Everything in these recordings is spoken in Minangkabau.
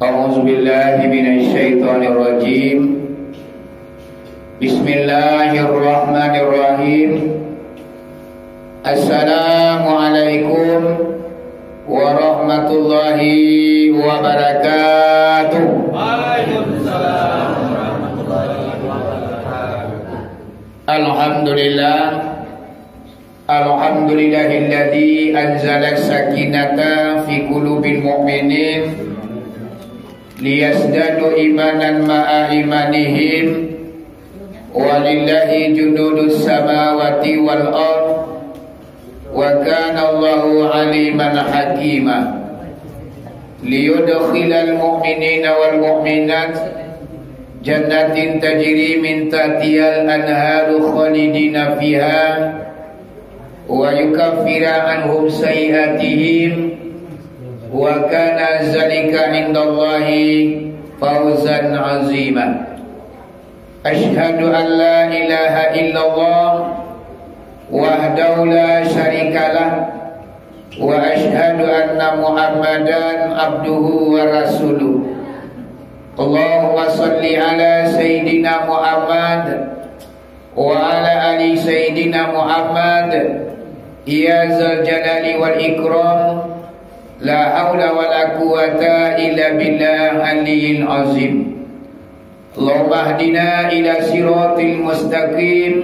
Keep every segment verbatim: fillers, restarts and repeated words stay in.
أعوذ بالله من الشيطان الرجيم. بسم الله الرحمن الرحيم. السلام عليكم ورحمة الله وبركاته. الحمد لله. الحمد لله الذي أنزل السكينة في قلوب المؤمنين ليزدادوا إيمانا مع إيمانهم ولله جنود السماوات والأرض وكان الله عليما حكيما. ليدخل المؤمنين والمؤمنات جنات تجري من تحتها الأنهار خالدين فيها ويكفر عنهم سيئاتهم وكان ذلك عند الله فوزا عظيما. أشهد أن لا إله إلا الله وحده لا شريك له وأشهد أن محمدا عبده ورسوله. اللهم صل على سيدنا محمد وعلى آل سيدنا محمد يا ذا الجلال والإكرام. لا حول ولا قوة إلا بالله العلي العظيم. اللهم اهدنا إلى صراط المستقيم.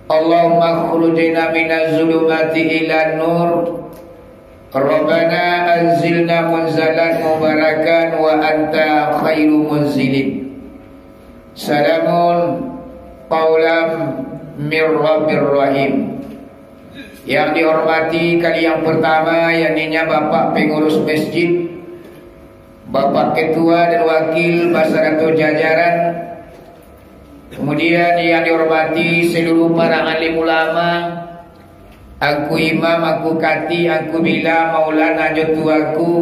اللهم أخرجنا من الظلمات إلى النور. ربنا أنزلنا منزلا مباركا وأنت خير منزل. سلام قولا من رب رحيم. Yang dihormati kali yang pertama, yakninya Bapak Pengurus Masjid, Bapak Ketua dan Wakil basarato jajaran, kemudian yang dihormati seluruh para alim ulama, Angku Imam, Angku Kati, Angku Bila, Maulana jo Tuanku,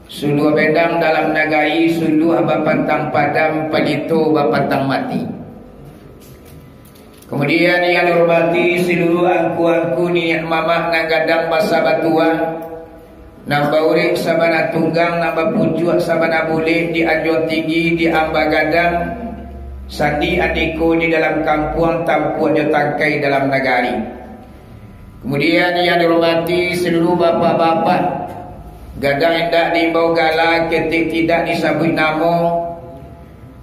Suluah Bedang dalam nagari, Suluah Bapantang Padam, Palito Bapantang Mati. Kemudian yang dihormati seluruh angku-angku niniak mamak nan gadang basa batuah, nan baurek sabana tunggang, nan bapucuak sabana bulek di anjuang tinggi, di amba gadang, sandi andiko di dalam kampuang, tampuak jo tangkai dalam nagari. Kemudian yang dihormati seluruh bapak-bapak, gadang indak diimbau gala, ketek tidak disabuik namo.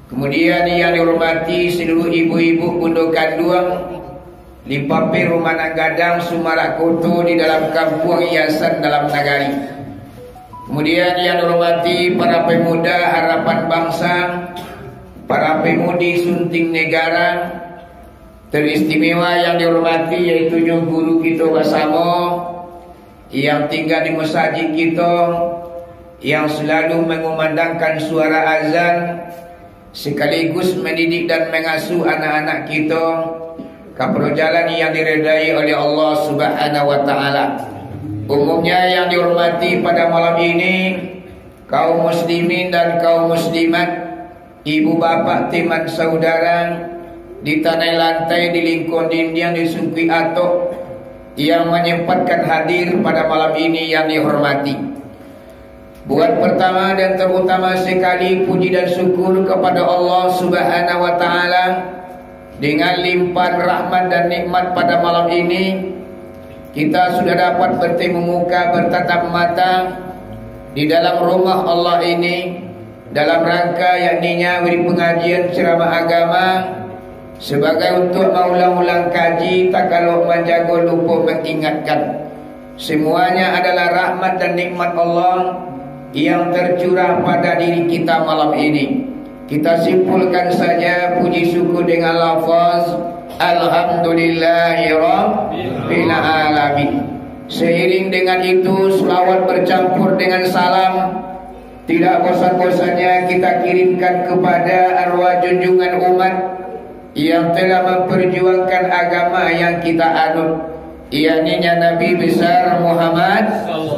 Kemudian yang dihormati seluruh ibu-ibu bundo kanduang, limpapeh rumah nan gadang, sumarak koto di dalam kampuang, hiasan dalam nagari. Kemudian yang dihormati para pemuda harapan bangsa, para pemudi sunting negara, teristimewa yang dihormati yaitunyo guru kito basamo, yang tingga di musajik kito, yang salalu mangumandangkan suara azan, sakaligus mandidik dan mangasuh anak-anak kito ka paro jalan yang diridai oleh Allah Subhanahu wa Ta'ala. Umumnya yang dihormati pada malam ini, kaum muslimin dan kaum muslimat, ibu bapak, teman saudara, di tanah lantai, di lingkuang dindiang, di sungkuik atok, yang menyempatkan hadir pada malam ini yang dihormati. Buat pertama dan terutama sekali, puji dan syukur kepada Allah Subhanahu wa Ta'ala, dengan limpahan rahmat dan nikmat pada malam ini, kita sudah dapat bertemu muka, bertatap mata di dalam rumah Allah ini, dalam rangka yakninya beri pengajian ceramah agama, sebagai untuk maulang-ulang kaji, takalok manjago, lupo mangingatkan. Semuanya adalah rahmat dan nikmat Allah yang tercurah pada diri kita malam ini. Kita simpulkan saja puji syukur dengan lafaz, "Alhamdulillahirabbil alamin." Seiring dengan itu, selawat bercampur dengan salam tidak bosan-bosannya kita kirimkan kepada arwah junjungan umat yang telah memperjuangkan agama yang kita anut, yakninya Nabi besar Muhammad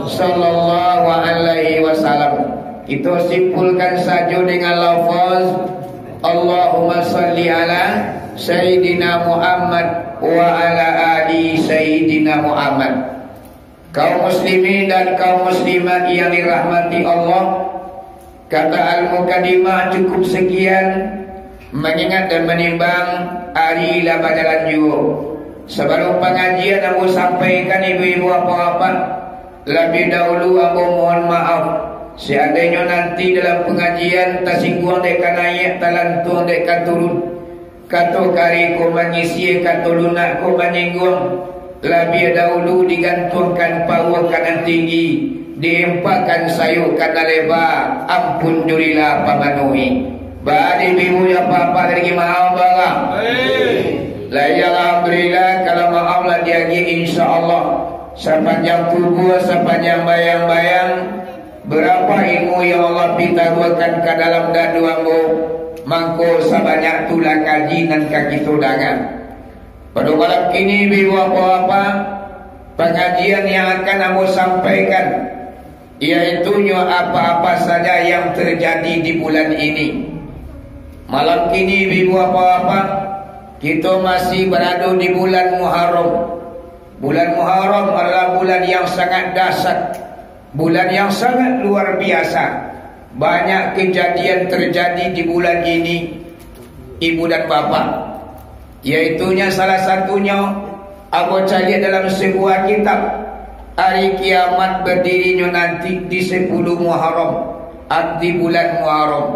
sallallahu alaihi wasallam. Kita simpulkan saja dengan lafaz, "Allahumma salli ala Sayyidina Muhammad wa ala ali Sayyidina Muhammad." Kaum muslimin dan kaum muslimat yang dirahmati Allah, Kata Al-Mukadimah cukup sakian, mangingat dan manimbang, ari lah bajalan juo. Sabalum pangajian ambo sampaikan, ibu-ibu, apak-apak, labiah dahulu ambo mohon maaf, seandainyo nanti dalam pangajian tasingguang dek ka naiak, talantuang dek ka turun, kato kari ko mangisi, kato lunak ko manyingguang, labiah dahulu digantuangkan pauah ka nan tinggi, diimpakkan sayok ka nan leba, ampun jurilah pamanuhi. Bari bibu ya papa dari maaf bala. Lai alhamdulillah, kalau maaf lah diagiah, insya Allah. Sapanjang tubuah, sapanjang bayang-bayang, Barapa ilmu yang Allah pitaruahkan ka dalam dadu ambo, mangko sabanyak tu lah kaji nan ka kito danga. Pado malam kini, ibu-ibu, apak-apak, pangajian yang akan ambo sampaikan, yaitunyo apa-apa saja yang terjadi di bulan ini. Malam kini, ibu-ibu, apak-apak, kito masih barado di bulan Muharram. Bulan Muharram adalah bulan yang sangat dahsyat, bulan yang sangat luar biasa. Banyak kejadian terjadi di bulan ini, ibu dan bapak. Yaitunya salah satunyo, ambo caliak dalam sebuah kitab, hari kiamat badirinyo nanti di sepuluh Muharram, at-, di bulan Muharram.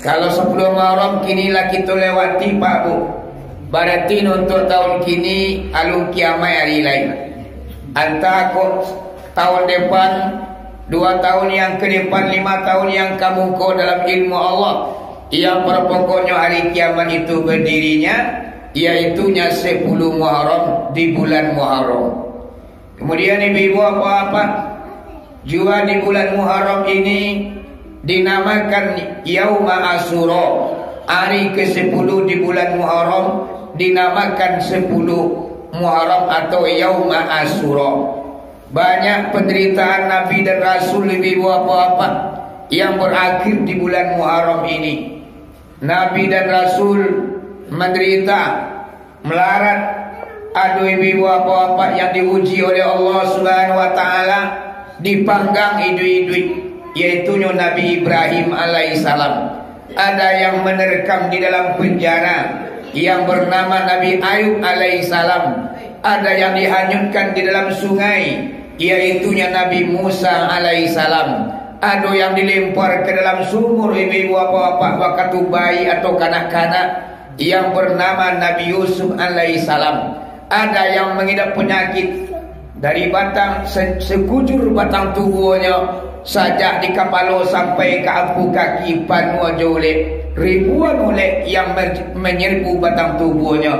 Kalau sapuluah Muharram kini lah kito lewati, Pak Bu, barati untuak tahun kini alun kiamaik ari lai. Antah kok tahun depan, dua tahun yang ka depan, lima tahun yang ka muko, dalam ilmu Allah, yang pada pokoknyo hari kiamat itu badirinyo, yaitunya sapuluah Muharram, di bulan Muharram. Kemudian, ibu-ibu, apak-apak, jua di bulan Muharram ini dinamakan Yauma Asyura. Hari kesepuluh di bulan Muharram dinamakan sepuluh Muharram atau Yauma Asyura. Banyak penderitaan Nabi dan Rasul, ibu-ibu, apak-apak, yang berakhir di bulan Muharram ini. Nabi dan Rasul menderita, melarat, ado ibu-ibu, apak-apak, yang diuji oleh Allah Subhanahu wa Ta'ala, dipanggang iduik-iduik, yaitunyo Nabi Ibrahim alaihissalam. Ada yang menerkam di dalam penjara, yang bernama Nabi Ayub alaihissalam. Ada yang dihanyutkan di dalam sungai, yaitunyo Nabi Musa alaihissalam. Ado yang dilempar ke dalam sumur, ibu-ibu, apak-apak, wakatu bayi atau kanak-kanak, yang bernama Nabi Yusuf alaihissalam. Ada yang mengidap penyakit dari batang se-, sekujur batang tubuhnyo, sajak di kapalo sampai ka ampu kaki, panuah jo ulek, ribuan ulek yang men-, menyerbu batang tubuhnyo,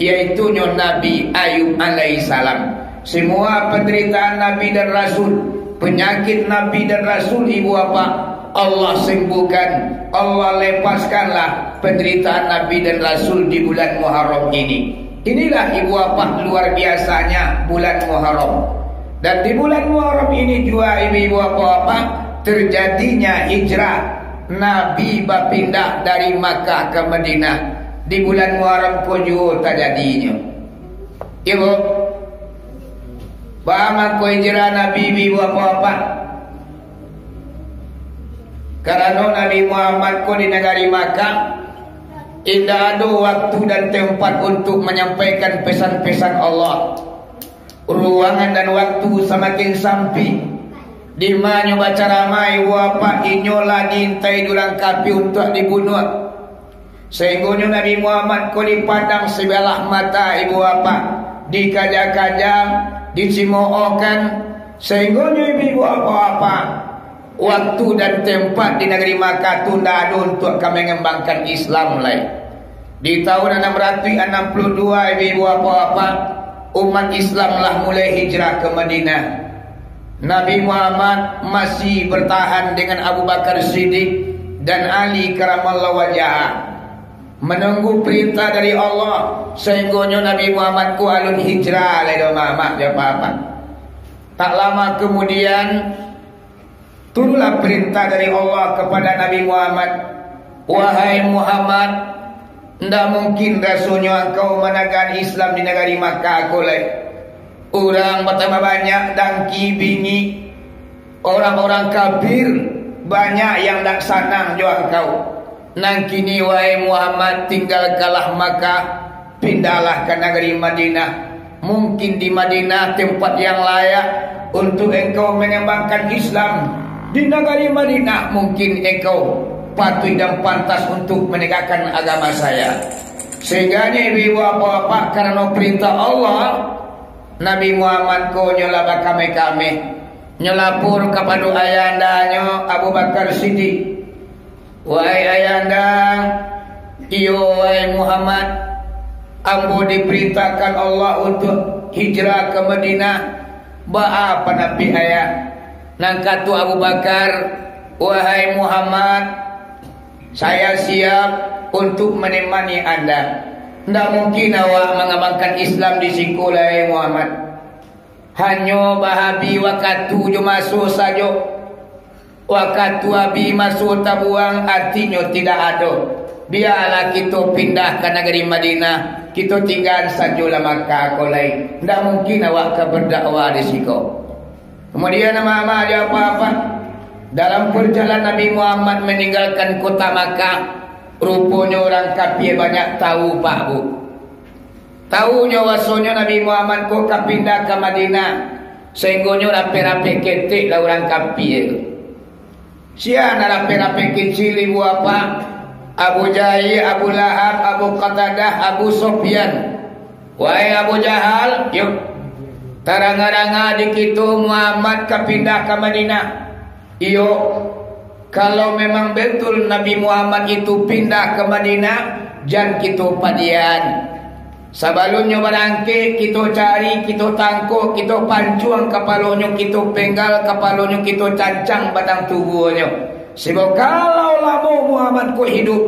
yaitunyo Nabi Ayub alaihissalam. Semua penderitaan Nabi dan Rasul, penyakit Nabi dan Rasul, ibu apak, Allah sembuhkan, Allah lepaskanlah penderitaan Nabi dan Rasul di bulan Muharram ini. Inilah, ibu apak, luar biasanya bulan Muharram. Dan di bulan Muharram ini jua, ibu-ibu, apak-apak, terjadinya hijrah, Nabi bapindah dari Makkah ke Madinah. Di bulan Muharram ko juo tajadinyo. Ibu, paham angko hijrah Nabi, ibu-ibu, apak-apak? Karano Nabi Muhammad ko di nagari Makkah, indak ado waktu dan tempat untuk manyampaikan pesan-pesan Allah. Ruangan dan waktu samakin sampik. Di ma nyo bacaramah, ibu apak, inyo lah diintai dek urang kafir untuak dibunuah. Sainggonyo Nabi Muhammad ko dipandang sabalah mata, ibu apak, dikaja-kaja, dicimookkan, sainggonyo ibu-ibu, apak-apak, waktu dan tempat di nagari Makkah tu ndak ado untuak ka mangambangkan Islam lai. Di tahun anam ratuih anam puluah dua, ibu-ibu, apak-apak, umat Islam lah mulai hijrah ke Madinah. Nabi Muhammad masih bertahan dengan Abu Bakar Siddiq dan Ali karamallahu wajhah, menunggu perintah dari Allah, sainggonyo Nabi Muhammad ko alun hijrah lai doh, Muhammad, jo apak-apak. Tak lama kemudian, turunlah perintah dari Allah kepada Nabi Muhammad, "Wahai Muhammad, ndak mungkin rasonyo angkau managakkan Islam di nagari Makkah ko lai. Urang batambah banyak, dangki, bingik, orang-orang kafir, Banyak yang ndak sanang jo angkau. Nan kini, wahai Muhammad, tinggalkanlah Makkah, pindahlah ka nagari Madinah. Mungkin di Madinah tempat yang layak untuk engkau mengembangkan Islam. Di nagari Madinah mungkin engkau patuh dan pantas untuk menegakkan agama saya. Sehingga ibu-ibu, bapak-bapak, karano perintah Allah, Nabi Muhammad ko nyo lah bakameh-kameh. Nyo lapor kapado ayandanyo Abu Bakar Siddiq, "Wahai ayanda, iyo wahai Muhammad, ambo diperintahkan Allah untuk hijrah ka Madinah. Baa pandapek ayah?" Nan kato Abu Bakar, "Wahai Muhammad, saya siap untuk menemani anda. Ndak mungkin awak mangambangkan Islam di siko lai, Muhammad. Hanyo bahabi wakatu jo maso sajo. Wakatu abih maso tabuang, artinyo tidak ado. Bialah kito pindah ka nagari Madinah, kito tingga sajolah Makkah ko lai. Ndak mungkin awak ka berdakwah di siko." Kemudian, mama jo apa-apa, dalam perjalanan Nabi Muhammad meninggalkan kota Makkah, ruponyo urang kafir banyak tahu, Pak, Bu. Tahunyo bahwasonyo Nabi Muhammad ko ka pindah ka Madinah, sahinggonyo rapek-rapek ketek lah urang kafir tu. Sia nan rapek-rapek kecil, ibu apa? Abu Jahil, Abu Lahab, Abu Qatadah, Abu Sufyan. Wahai Abu Jahal, yuk, taranga-ranga di kito Muhammad ka pindah ka Madinah. Iyo, kalau memang betul Nabi Muhammad itu pindah ka Madinah, jan kito padiaan. Sabalunnyo barangkek, kito cari, kito tangkok, kito pancuang kapalonyo, kito penggal kapalonyo, kito cancang batang tubuahnyo. Sebab kalau lamo Muhammad ko hidup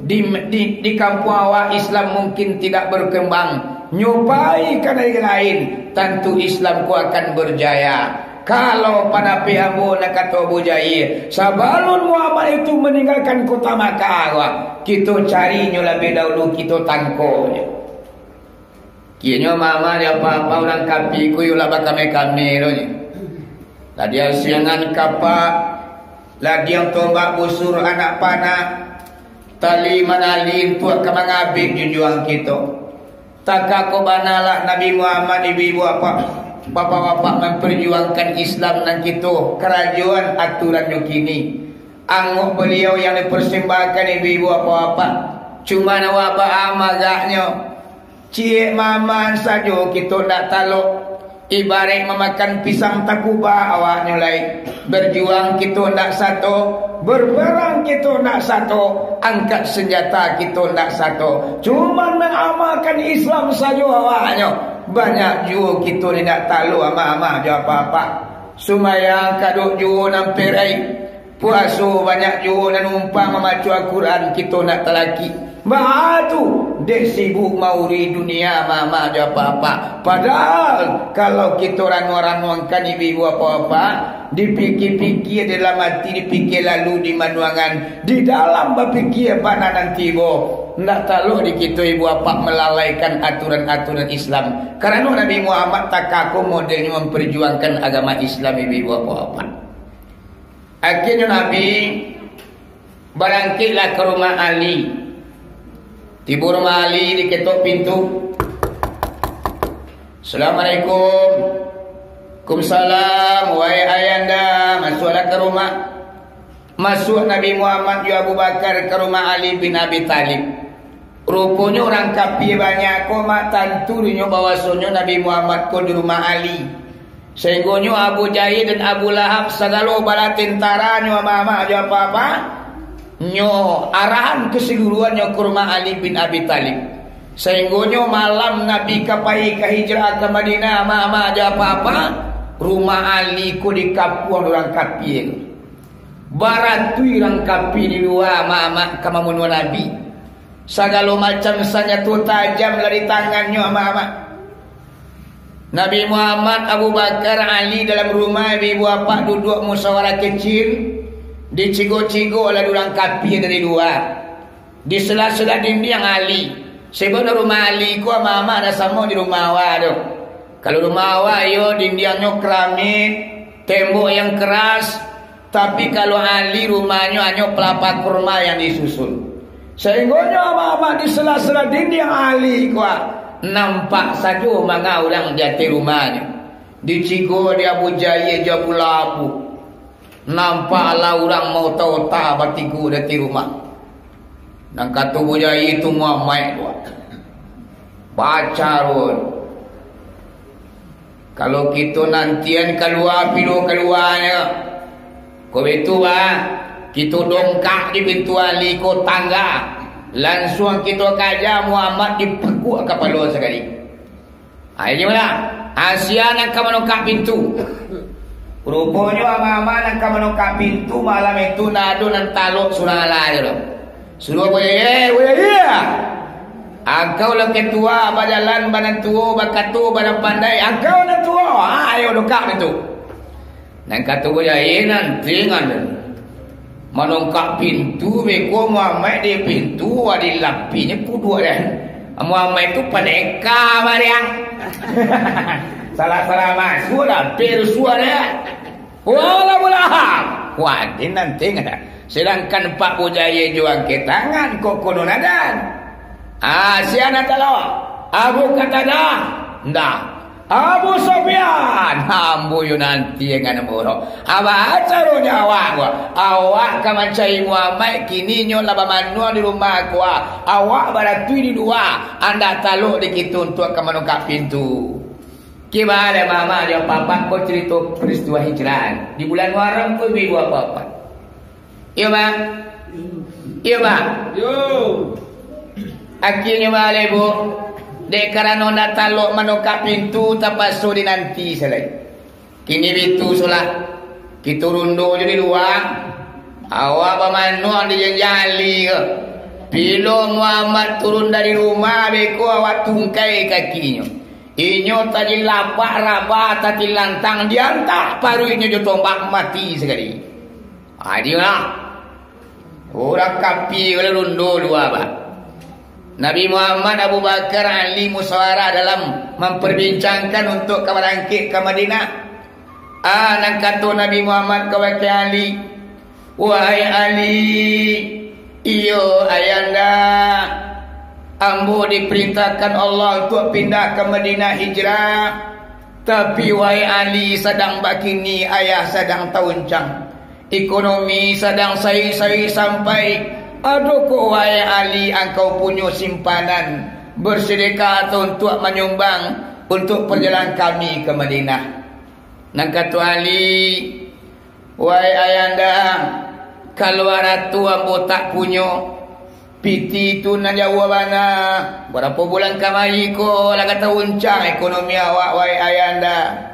di, di, di kampuang awak, Islam mungkin tidak berkembang. Nyo pai ka nagari lain, tantu Islam ko akan berjaya. Kalau panapih ambo, nak kato Abu Jahil, sabalun Muhammad itu maninggalkan kota Makkah, wah, kito carinyo labiah dahulu, kito tangkonyo. Kironyo mama jo apa-apa urang kafir ko, iyo lah bakameh-kameh tu nyo. Lah diasiangan kapak, lah diang tombak busur anak panah, tali manali untuak ka mangabek junjuang kito. Takako banalah Nabi Muhammad, ibu-ibu apak, bapak-bapak, mamparjuangkan Islam nan kito karajoan aturannyo kini. Angok baliau yang dipersembahkan, ibu-ibu apak-apak, cuman awak baa magaknyo. Ciek maman sajo kito ndak talok. Ibaraik mamakan pisang takubak awaknyo lai. Berjuang kito ndak sato, berperang kito ndak sato, angkat senjata kito ndak sato. Cuman mangamalkan Islam sajo awaknyo. Banyak juo kito ni ndak talok, amah-amah jo apak-apak. Sumayang kadok juo nan perai. Puaso banyak juo nan numpang mamaco Al-Quran, kito ndak talakik. Baa tu, dek sibuk mauri dunia, mama jo apa-apa. Padahal, kalau kito ranuang-ranuangkan, ibu-ibu apak-apak, dipikia-pikia dalam ati, dipikia lalu di manuangan, di dalam bapikia bana nan tibo. Ndak talok di kito, ibu apak, malalaikan aturan-aturan Islam. Karano Nabi Muhammad takako modelnyo mamparjuangkan agama Islam, ibu-ibu apak-apak. Akhirnyo Nabi barangkeklah ka rumah Ali. Tibo rumah Ali, diketok pintu. "Assalamualaikum." "Waalaikumsalam, wahai ayanda, masuaklah ka rumah." Masuak Nabi Muhammad jo Abu Bakar ka rumah Ali bin Abi Thalib. Ruponyo urang kafir banyak ko, mak, tantu dinyo bahwasonyo Nabi Muhammad ko di rumah Ali. Sahinggonyo Abu Jahil dan Abu Lahab, sagalo bala tentaranyo, amak-amak jo apa-apa, nyo arahan kasaluruahannyo ka rumah Ali bin Abi Thalib. Sahinggonyo malam Nabi ka pai ka hijrah ka Madinah, amak-amak jo apa-apa, rumah Ali ko dikapuang urang kafir. Baratuih urang kafir di lua, amak-amak, ka mambunuah Nabi. Sagalo macam sanjato tajam lah di tangannyo, amak-amak. Nabi Muhammad, Abu Bakar, Ali dalam rumah, ibu-ibu apak duduak musyawarah kecil, dicigok-cigok lah urang kafir dari lua. Di sela-sela dindiang Ali. Sebab rumah Ali ko, amak-amak, ndak samo jo rumah awak tu. Kalau rumah awak, iyo, dindiangnyo keramik, tembok yang keras, Tapi kalau Ali rumahnyo hanyo palapa kurma yang disusun. Sainggonyo amak-amak di sela-sela dindiang Ali ko, nampak sajo manga urang di ateh rumahnyo. Dicigo di Abu Jahil jo Abu Lahab. Nampaklah urang maota-ota batigo di ateh rumah. Nan kato Abu Jahil tu Muhammad ko. Baca run. Kalau kito nantian kalua pilo kaluanyo, ko baitu bah, kito dongkak di pintu Ali ko tangga, lansuang kito kaja Muhammad dipakuak kapalo sakali. Ha, ini lah, asia nan ka manongkak pintu. Ruponyo ama-ama nan ka manongkak pintu malam itu ndak ado nan talok surang alah je tu. Suruah Abu Jahil, "Eh, Abu Jahil! Angkau lah ketua, bajalan banan tuo, bakato banan pandai. Angkau nan tuo, ha, ayo dongkak pintu." Nan kato Abu Jahil, "Nanti ngan manongkak pintu, beko Muhammad di pintu, adi lapinyo kuduak deh. Muhammad tu pandeka bariang." Salah-salah masuak lah, rusuah deh. Walah bulah. Wah, di nanti ada. Sedangkan Pak Bujaya juang ke tangan, kok kono nadan. Ah, sian atalo. Abu Qatadah. Ndak. Abu Sofyan. Ambo yo nanti dengan murah. Aba acaronyo awak ko. Awak ka mancari Muhammad, kini nyo lah bamanuang di rumah ko. Awak baratui di lua. Andak talok di kitu untuak ka manongkak pintu. Kibale mama jo papa ko carito peristiwa hijrah. Di bulan Muharram ko ibu apo-apo. Iyo, Bang? Iyo, Bang? Yo. Akhirnyo bale, Bu. Dek karano ndak talok manokak pintu, tapaso dinanti salai. Kini bitu solah. Kito rundo jo di lua. Awak bamanuang di janjang Ali ko. Bilo Muhammad turun dari rumah, beko awak tungkai kakinyo. Inyo tadi lapak raba, tadi lantang, diantak paruiknyo jo tombak, mati sakali. Adilah. Urang kapia ko lah rundo lua, bah. Nabi Muhammad, Abu Bakar, Ali musawarah dalam mamparbincangkan untuak ka barangkek ka Madinah. Ah, nan kato Nabi Muhammad kabake Ali, "Wahai Ali, iyo ayanda, ambo diparintahkan Allah untuak pindah ka Madinah hijrah. Tapi, wahai Ali, sadang bakini ayah sadang tauncang. Ekonomi sadang saik-saik sampai. Adokah, wahai Ali, angkau punyo simpanan, bersedekah atau untuak manyumbang untuak parjalanan kami ka Madinah?" Nan kato Ali, "Wahai ayanda, kalau arato ambo tak punyo, pitih tu nan jauah bana. Barapo bulan kamari ko lah ka tauncang ekonomi awak, wahai ayanda.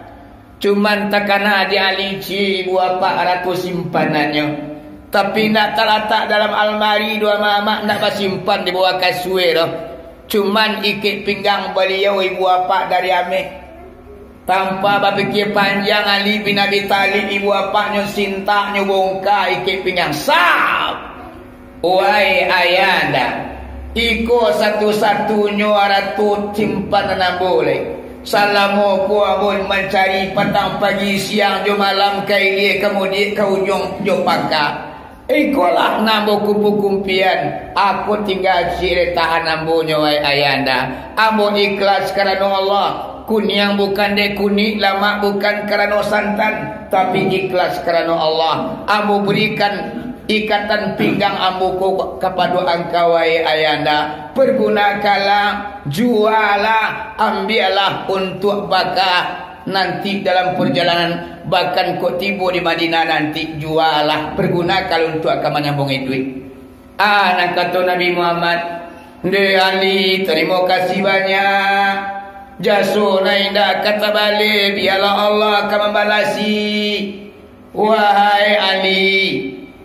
Cuman takana di Ali ibu apak arato simpanannyo. Tapi ndak talatak dalam almari, dua mamak ndak basimpan di bawah kasua doh. Cuman ikek pinggang baliau ibu apak dari ameh." Tanpa bapikia panjang, Ali bin Abi Thalib, ibu apaknyo sintaknyo bongka ikek pinggang. Sap! "Wahai ayanda, iko satu-satunyo arato simpanan ambo lai. Salamo ko ambo mancari patang pagi siang jo malam ka ilia ka mudiak ka ujuang jo pangka. Ikolah nan ambo kumpu-kumpian, ako tingga ciek dek tahan ambo nyo, wahai ayanda. Ambo ikhlas karano Allah. Kuniang bukan dek kunik, lamak bukan karano santan, tapi ikhlas karano Allah. Ambo barikan ikatan pinggang ambo ko kapado angkau, wahai ayanda. Pargunakanlah, jualah, ambiaklah untuak baka nanti dalam parjalanan, bahkan kok tibo di Madinah nanti, jualah, pargunakan untuak ka manyambung iduik." Ah, nan kato Nabi Muhammad, "Ndeh Ali, tarimo kasih banyak. Jaso nan indak ka tabaleh, bialah Allah ka mambalasi." "Wahai Ali,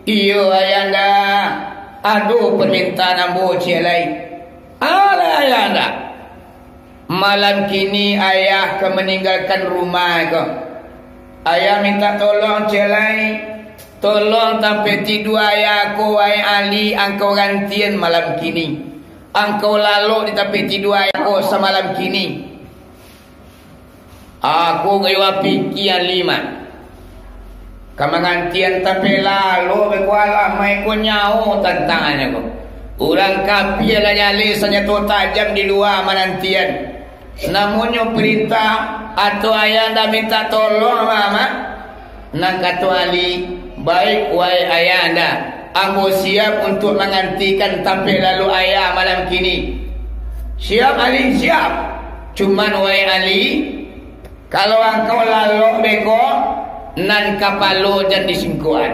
iyo ayanda, ado parmintaan ambo ciek lai." "Alah ayanda." "Malam kini ayah ka maninggakan rumah ko. Ayah mintak tolong ciek lai. Tolong tampek tidua ayah ko, wahai Ali, angkau gantian malam kini. Angkau lalok di tampek tidua ayah ko samalam kini." Ako gayo api kian lima. Ka mangantian tapi lalo beko alamai ko nyawo tantangannyo ko. Urang kapia lah jaleh sanjato tajam di lua manantian. Namonyo parintah atau ayah anda mintak tolong, Amak. Nan kato Ali, "Baik, wahai ayah anda, ambo siap untuak mangantikan tapek lalo ayah malam kini." "Siap, Ali, siap. Cuman, wahai Ali, kalau angkau lalok beko, nan kapalo jan disingkoan."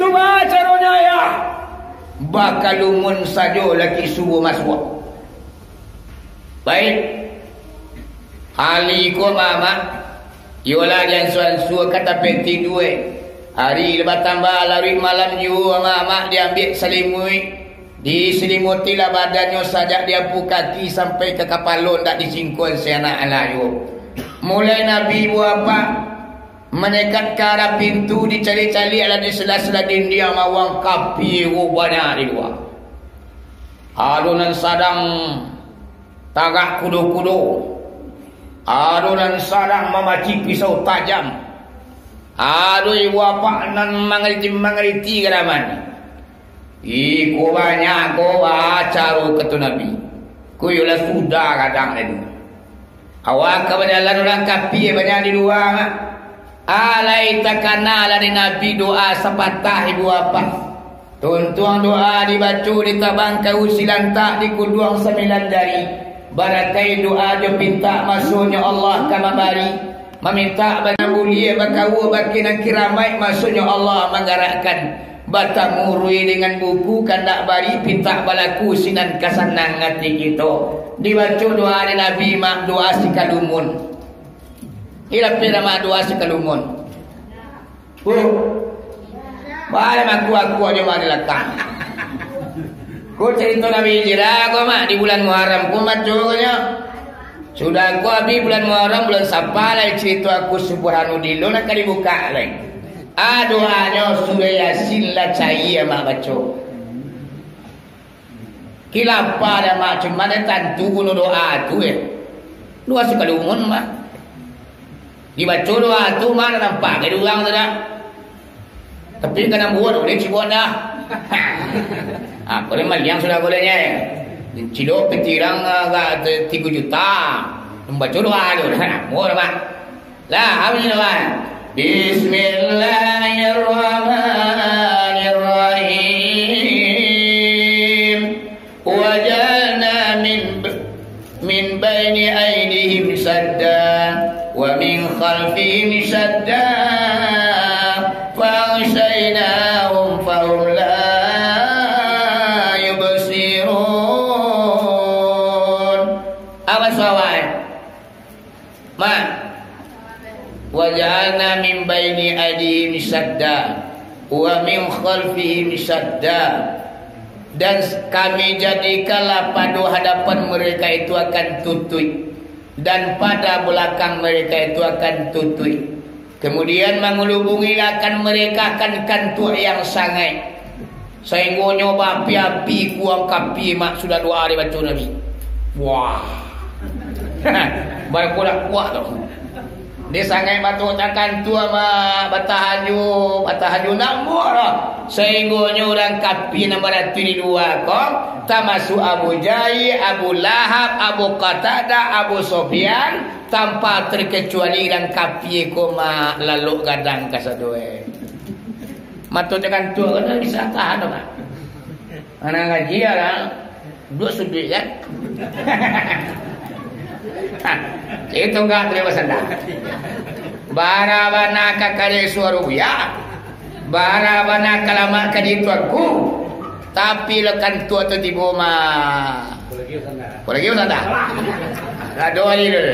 "Tu baa caronyo, Ayah?" "Bakalumun sajo laki subuah masuak." "Baik." Ali ko, Amak, iyolah diansua-ansua ka tapek tidua. Ari lah batambah laruik malam juo, Amak, diambiak salimuik. Disalimutilah badannyo sajak di apu kaki sampai ka kapalo, ndak disingkoan sanak alah juo. Mulai Nabi ibu apak mandekat ka arah pintu, dicaliak-caliak lah di sela-sela dindiang mawang kapia ko banyak di lua. Ado nan sadang tagak kudo-kudo, ado nan sadang mamaci pisau tajam, ado ibu apak nan mangariti-mangariti garaman. Iko banyak ko bacaro kato Nabi. Ko iyolah sudah gadang tadi. Awak ka bajalan urang kapia banyak di lua. Alai takana lah di Nabi doa sapatah ibu apak. Tuntuang doa dibaco, ditabang kayu silantak, dikuduang sambilan jari. Barakai doa jo pintak, masonyo Allah ka mambari. Mamintak bana buliah, bakaua baki nan kiramaik, masonyo Allah manggarakkan. Batamurui dengan buku kandak bari, pintak balaku sinan ka sanang ati kito. Dibaco doa di Nabi, mak, doa sikalumun. Ilapeh dah, mak, doa sikalumun. Ko, baa lah makuak-kuak jo mak di lakang. Ko carito Nabi Hijrah ko, mak, di bulan Muharram ko maco ko nyo. Sudah ko abih bulan Muharram, bulan Safar lai carito aku Subhanudin lo nak ka dibukak lai. Ah, doanyo surah Yasin lah cayia mak baco. Kilapa dah, mak, cuman dah tantu guno doa tu, eh. Doa sikalumun, mak. Dibaco doa tu, mak, dah nampak ka di urang tu dah. Tapi ka nan buat uleh cibok dah. Ah, boleh maliang sudah bolehnya, eh. Cilok pitirang agak ti-, tigo juta. Membaco doa tu dah. Mudah, mak. Lah, amin, Tuhan. Bismillahirrahmanirrahim. Wa ja'alna min, min baini aidihim sadda, wa min khalfihim sadda, fa aghshaynahum fahum la yubsirun. Awas, awas. Mak, wa ja'alna min baini aidihim sadda, wa min khalfihim sadda. Dan Kami jadikanlah pado hadapan mereka itu akan tutuik, dan pada belakang mereka itu akan tutuik. Kemudian mangulubungilah akan mereka akan kantuak yang sangaik. Sainggonyo baapi-api kuang kapia, mak, sudah doa dibaco Nabi. Wah. Baru kuat-kuat tu. Dia sangaik batuk takantua, mak, batahajud, batahajud nak muak lah. Sainggonyo urang kapia nan baratuih di lua ko, tamasuak Abu Jahil, Abu Lahab, Abu Qatadah, Abu Sufyan, tanpa terkecuali urang kapia ko, mak, lalok gadang kasadonyo. Mato takantua ko ndak bisa tahan, mak. Anak ngaji lah. Duduak suduik kan. Itu enggak boleh basanda. Bara bana ka kali suaro buya. Bara bana ka lamak ka ditu aku. Tapi lo kantua tu tibo mah. Apa lagi basanda? Ado lagi tu.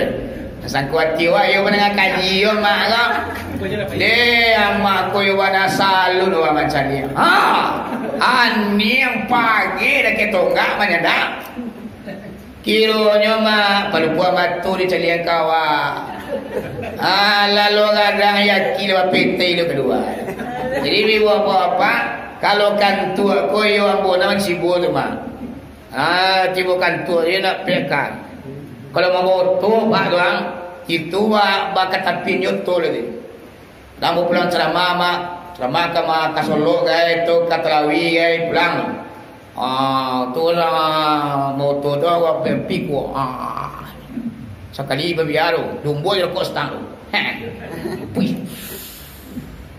Sangko ati wak, iyo mandanga kaji, iyo, mak, ko. Deh, amak ko, iyo, bana salu, wak, macam ni. Ha! Aniang pagi dah ke tonggak, manyadak. Kironyo, mak, palupuan batu di caliak kawa. Ah, lalu gadang yakin, dah bapetai lo kedua. Jadi, ibu apak-apak, kalau kantua ko, iyo, ambo nan mancibo tu, mak. Ah, tibo kantua je nak pekan. Kalau mambawa oto, Pak, tu, ah, itu, ah, bakatapin je oto lagi. Lampu pulang ceramah, mak. Ceramah ka ma-, ka Solok gai, tu ka Talawi gai, pulang. Ah, tu lah, moto tu awak pikuak. Ah. Sakali babiaru, jumbo je rokok stang tu. Puih.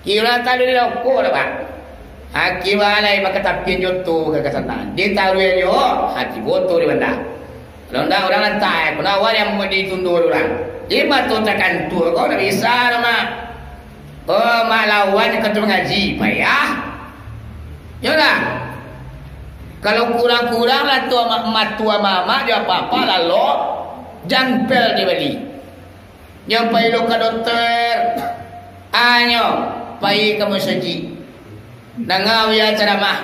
Kira tadi rokok dah, Pak. Aki balai maka tapian joto ka sana. Dia taruh dia jo, hati boto di banda. Kalau ndak urang lantai, pun awak yang mau ditundo urang. Di matu takantua, kau ndak bisa doh, Mak. Oh, mak lawan ka tu mangaji, payah. Yolah. Kalau kurang-kurang lah tu amak, matu amak-amak, dia apa-apa, lalok, jampel dia bali. Nyo pai lo ka dokter, anyo pai ka masajik. Danga buya ceramah.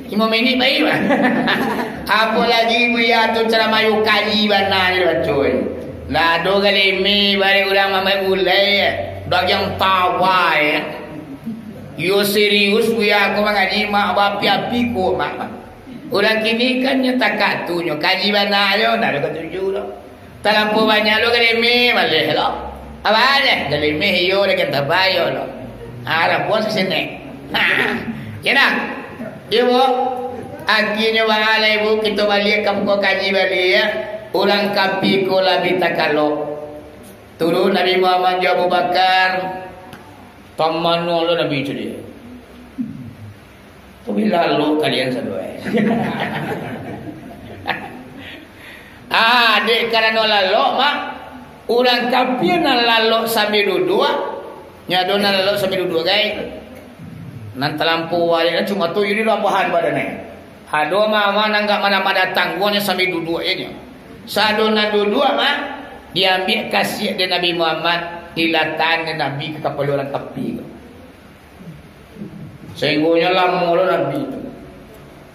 Limo minik pai, bah. Apo lagi buya tu ceramah yo kaji bana je baco. Lah ado galeme bari urang mamai gulai, bagian tawa, ya. Yo serius buya ko mangaji, mak, bapi-api ko, mak. Urang kini kan nyo takak tu, nyo kaji bana yo, ndak ado katuju doh. Talampau banyak lo galeme, maleh lo. Apo deh, galeme iyo, dagang taba iyo lo. Ha, rabuah sasinek. Ha, yo nah. Iyo, Bu. Akhirnyo baa lai, Bu, kito baliak ka muko kaji baliak, ya. Urang kapi ko lah bi takalok. Turun Nabi Muhammad jo Abu Bakar. Tamano lo Nabi tu dia. Tapi lalok kalian sadua, eh. Ah, dek karano lalok, mak, urang kapi nan lalok sambil duduak, nyo ado nan lalok sambil duduak, gai. Nan talampau awak cuma tu, jadi rabahan badan, eh. Ado mama nan gak mana-mana datang, guanyo sambil duduak je nyo. Sado nan duduak, mak, diambiak kasiak dek Nabi Muhammad, dilataan dek Nabi ka kapalo urang kapi tu. Sahinggonyo lamo lo Nabi tu.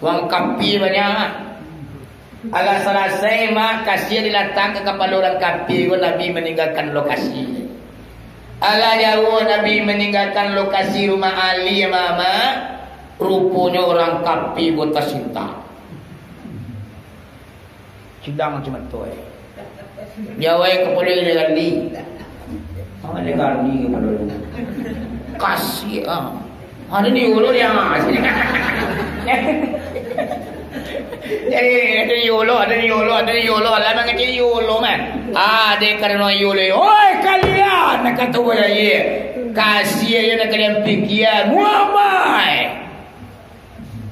Urang kapi banyak. Alah salasai, mak, kasiak dilataan ka kapalo urang kapi ko, Nabi maninggakan lokasi. Alah jauah Nabi maninggakan lokasi rumah Ali, mama, ruponyo urang kapi ko tasintak. Cidang macam tu, eh. Jawai kapalo dia gali. Mana dia gali kapalo dia? Kasih, ah. Ada di ulu dia, ah. Jadi, ada di ulu, ada di ulu, ada di ulu. Alah, mangecek di ulu, man. Ah, dia karena ulu. Oi, kalian, nak kata boleh, ye. Kasih aja nak kalian pikiran. Muhammad.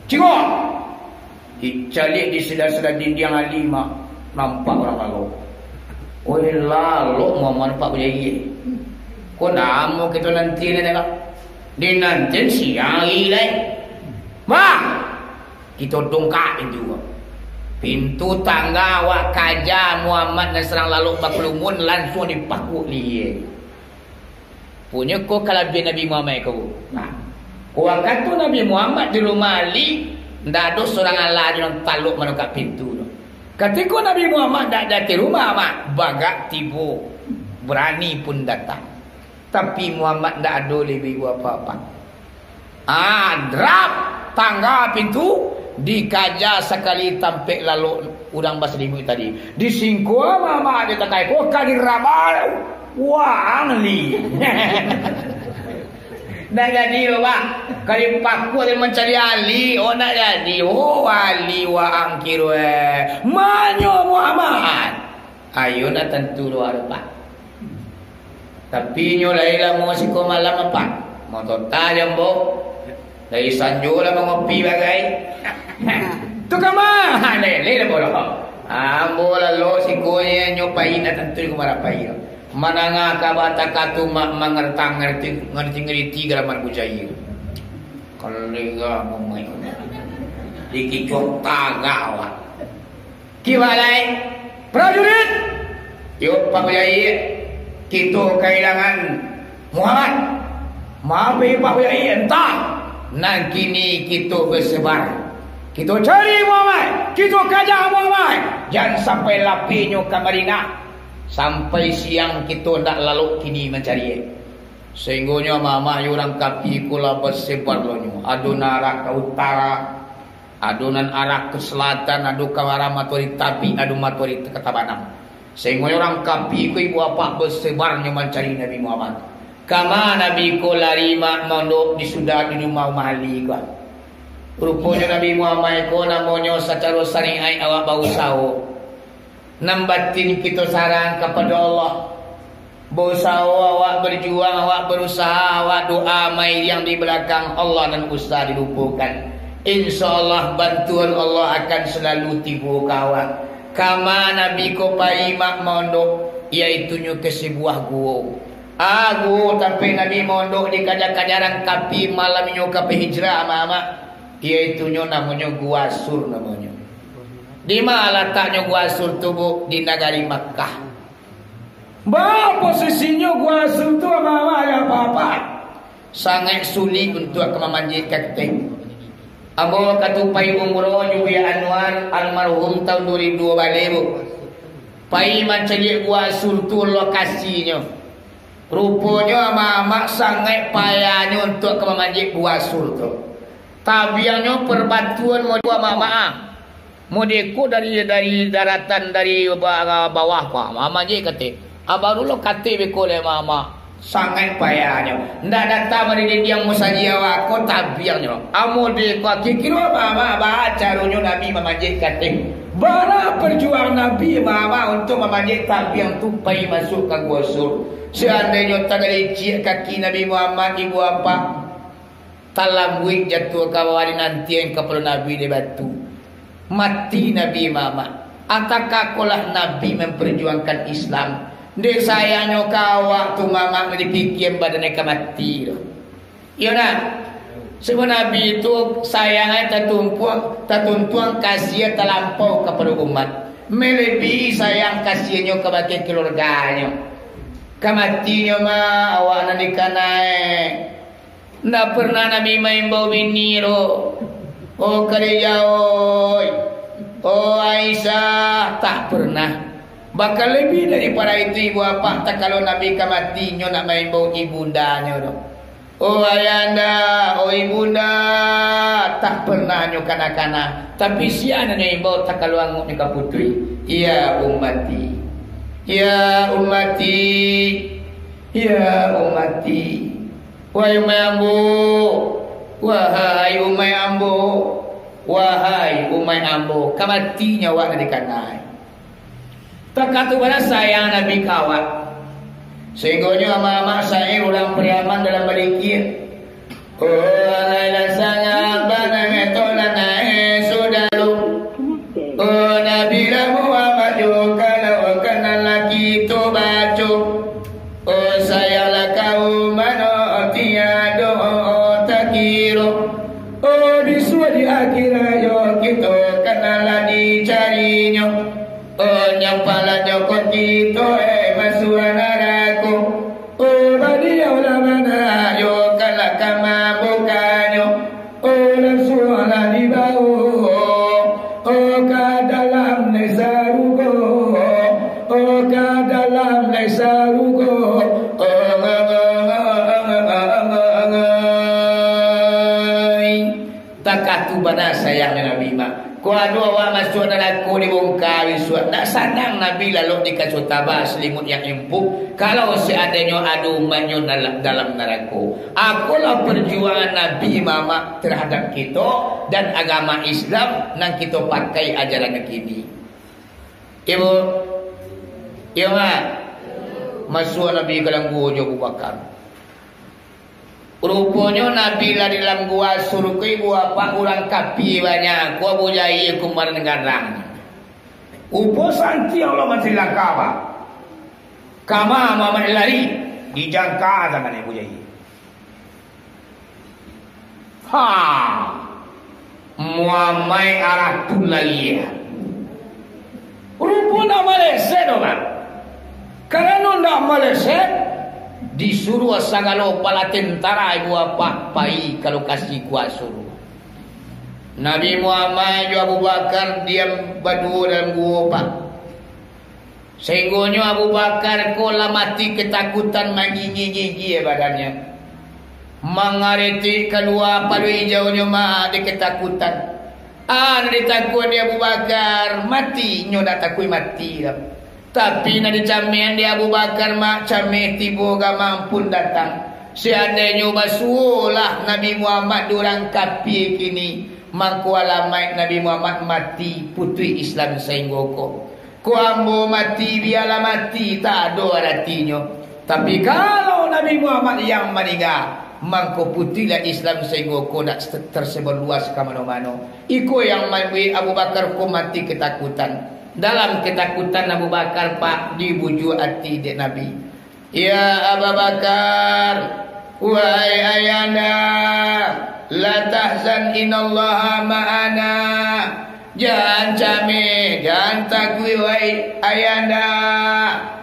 Cingok! Dicaliak di sela-sela dindiang alima, nampak urang lalok. Oi, lalok Muhammad nampak bajaiak. Ko namo kito nanti ni, kan? Dinanti siang ari lai. Mah! Kito dongkak pintu ko. Pintu tangga awak kaja Muhammad nan sadang lalok bakalumuan, lansuang dipakuak lihia. Punyo ko kalabiahan Nabi Muhammad ko. Nah, wakatu Nabi Muhammad di rumah Ali, ndak ado surang alah juo nan talok manukak pintu tu. Katiko Nabi Muhammad ndak ado di rumah, mak, bagak tibo, barani pun datang. Tapi Muhammad ndak ado lai baibo apo-apo. Ah, drap tangga pintu, dikaja sakali tampek lalok urang basalimuik tadi. Disingkua mama jo takai ko, ka diraba waang li. Ndak jadi lo, Bang. Ka dipakuak mancari Ali, oh, ndak jadi. Oh, Ali waang kiro, eh. Manyo Muhammad. Ayo nak tantu lo, Pak. Tapi nyo lai lamo siko malam, Pak. Motota jambo. Dari sanjo lah mangopi bagai. Tu kama? Lele lah bodoh. Ambo lalo siko nyo pai nak tantu ko marapai. Manangah kaba takatu mak mangartang ngarti, ngarti-ngarti galaman bujai. Kalau lega mamai. Dikicuak tagak awak. Kiwalai, prajurit! Yo, Pak Bujai, kito kahilangan Muhammad. Maaf, Pak Bujai, entah. Nan kini kito basebar. Kito cari Muhammad, kito kaja Muhammad. Jan sampai lapihnyo ka Madinah. Sampai siang kito ndak lalok kini mancari. Sainggonyo amak-amak urang kapi ko lah basebar lo nyo. Ado nan arah ka utara, ado nan arah ka salatan, ado ka arah matoari tabik, ado matoari ka tabanam. Sainggonyo urang kapi ko ibu apak basebar nyo mancari Nabi Muhammad. Kama Nabi ko lari mak mondok di sudah di rumah Umar Ali ko. Ruponyo Nabi Muhammad ko namonyo sacaro syariat awak bausaho. Nan batin kito sarang kapado Allah. Bausaho awak, berjuang awak, berusaha awak, doa mairiang di balakang Allah nan usah dilupokan. Insya Allah bantuan Allah akan salalu tibo ka awak. Kama Nabi ko pai mak mondok, yaitunyo ka sabuah guo. Ah, guo tampek Nabi mondok di kaja-kajaran kapi malam inyo ka bahijrah amak-amak, yaitunyo namonyo Gua Sur namonyo. Di ma lataknyo Gua Sur tu, Bu? Di nagari Makkah. Ba posisinyo Gua Sur tu, amak-amak, ya, Bapak? Sangaik sulik untuak ka mamanjek ka kito. Ambo wakatu pai umroh jo Buya Anwar almarhum tahun dua ribu dua baleh, Bu. Pai mancaliak Gua Sur tu lokasinyo. Ruponyo amak-amak sangaik payahnyo untuak ka mamanjek Gua Sur tu. Tabiangnyo perbatuan model amak-amak ah. Model ko dari, dari daratan, dari ba-, bawah ko, ah, mamanjek ka ateh. Ah, baru lo ka ateh beko lai amak-amak. Sangaik payahnyo. Ndak datang dari dindiang musajik awak ko tabiangnyo. Amo dek ko kiro-kiro amak-amak baa caronyo Nabi mamanjek ka ateh. Bara perjuangan Nabi amak-amak untuak mamanjek tabiang tu pai masuak ka Gua Sur. Seandainyo tagalicik kaki Nabi Muhammad, ibu apak, talambuik jatuah ka bawah, dinantian kapalo Nabi dek batu. Mati Nabi Muhammad. Antakakolah Nabi memperjuangkan Islam. Dek sayangnyo ka awak tu, mamak, dipikia badan ka mati tu. Iyo nak? Sebab Nabi tu sayang ai tatumpuak, tatuntuang kasiah talampau kapado umat. Melebihi sayang kasiahnyo kabake keluarganyo. Ka matinyo mah awak nan dikanai. Ndak pernah Nabi maimbau bini tu. Oh Khadijah oi, oh Aisyah, tak pernah. Bahkan lebih daripada itu, ibu apak, tak kalau Nabi ka mati, nyo nak maimbau ibundanyo tu. Oh ayanda, oh ibunda, tak pernah nyo kana-kana. Tapi sia nan nyo imbau tak kalau anguknyo ka putuih. Ya ummati, ya ummati, ya ummati. Wahai umaik ambo, wahai umaik ambo, wahai umaik ambo, ka mati nyo awak nan dikanai. Takah tu bana sayang Nabi ka awak. Sahinggonyo amak-amak syair urang Pariaman dalam balikia. Oh, alailah sangat bana ngetok nan nae sudah lu. Oh, Nabi lah Muhammad jo kalau kenal laki tu baco. Oh, sayanglah kaum mano tiado takiro. Oh, bisuak di akhirat yo kito kanlah dicarinyo. Oh, nyampalah nyo ko kito, eh, masuak narako. Oh, baliau lah manayo kalak ka mambukanyo. Oh, lansuanglah dibawo, oh, ka dalam nai sarugo. Oh, ka dalam nai sarugo. Oh, Takah tu bana sayangnyo Nabi mak. Ko ado awak masuak narako dibongka bisuak, ndak sanang Nabi lalok dikasuah taba salimut yang empuk, kalau seandainyo ado umaiknyo dalam, dalam narako. Akolah perjuangan Nabi mamak terhadap kito dan agama Islam nan kito pakai ajaran kini. Ibu, iyo mak, masuak Nabi ka dalam guo jo Abu Bakar. Ruponyo Nabi lah di dalam Gua Sur ko, ibu apak, urang kapia banyak, ko Abu Jahil kumaran garang. Upo santiang lo mancilaka, Pak. Kama Muhammad lari, dijangka tangan Abu Jahil. Ha. Muamai arah tu lai. Rupo ndak maleset doh, Bang. Karano ndak maleset, disuruah sagalo pala tentara ibu apak pai ka lokasi Gua Sur. Nabi Muhammad jo Abu Bakar diam baduo dalam guo, Pak. Sahinggonyo Abu Bakar ko lah mati ketakutan, mangigi-gigi badannyo. Mangaretik kalua paluik ijaunyo ma dek ketakutan. Ah, nan ditakuik dek Abu Bakar, mati, inyo ndak takuik mati doh. Tapi nan dicameh dek Abu Bakar ma, cameh tibo gamang pun datang. Seandainyo basuwolah Nabi Muhammad di urang kapie kini, mangko alamaik Nabi Muhammad mati putuih Islam sainggo ko. Ko ambo mati, bialah mati, tak ado aratinyo. Tapi, kalau Nabi Muhammad yang maningga, mangko putuihlah Islam sainggo ko nak ter-, tersebar luas ka mano-mano. Iko yang mambuek Abu Bakar ko mati ketakutan. Dalam ketakutan Abu Bakar, Pak, dibujuak ati dek Nabi. "Ya Aba Bakar, wahai ayanda, la tahzan, innallaha ma'ana." Jan cameh, jan takuik, wahai ayanda.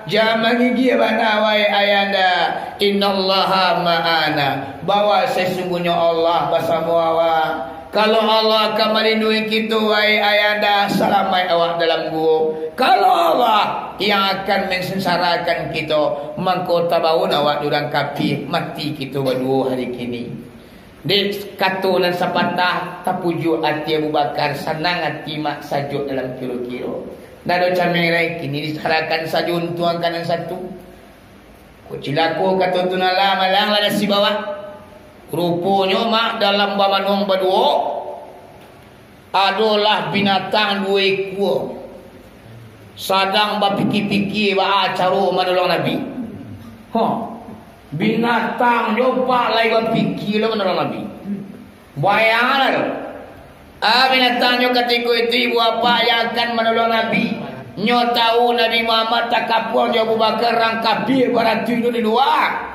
Jan mangigia bana, wahai ayanda. Innallaha ma'ana. Bahwa sesungguhnyo Allah basamo awak. Kalau Allah ka malindungi kito, wahai ayanda, salamaik awak dalam guwo. Kalau Allah yang akan mensengsarakan kito, mangko tabaun awak di urang kapie, mati kito baduo hari kini. Dek kato nan sapatah, tapujuak ati Abu Bakar, sanang ati mak sajuak dalam kiro-kiro. Ndak ado cameh lai, kini disarakan sajo untuang ka nan satu. Kok cilako, kato tu, nan lah malang lah nasib awak. Ruponyo mak dalam bamanuang baduo, adolah binatang duo ikua, sadang bapikia-pikia baa caro manolong Nabi. Huh, binatang jo Pak lai bapikia lah manolong Nabi. Bayangkanlah tu. Ah, binatangnyo katiko itu, ibu apak yang akan manolong Nabi. Nyo tahu Nabi Muhammad takapua jo Abu Bakar, rang kapie baratu inyo di lua.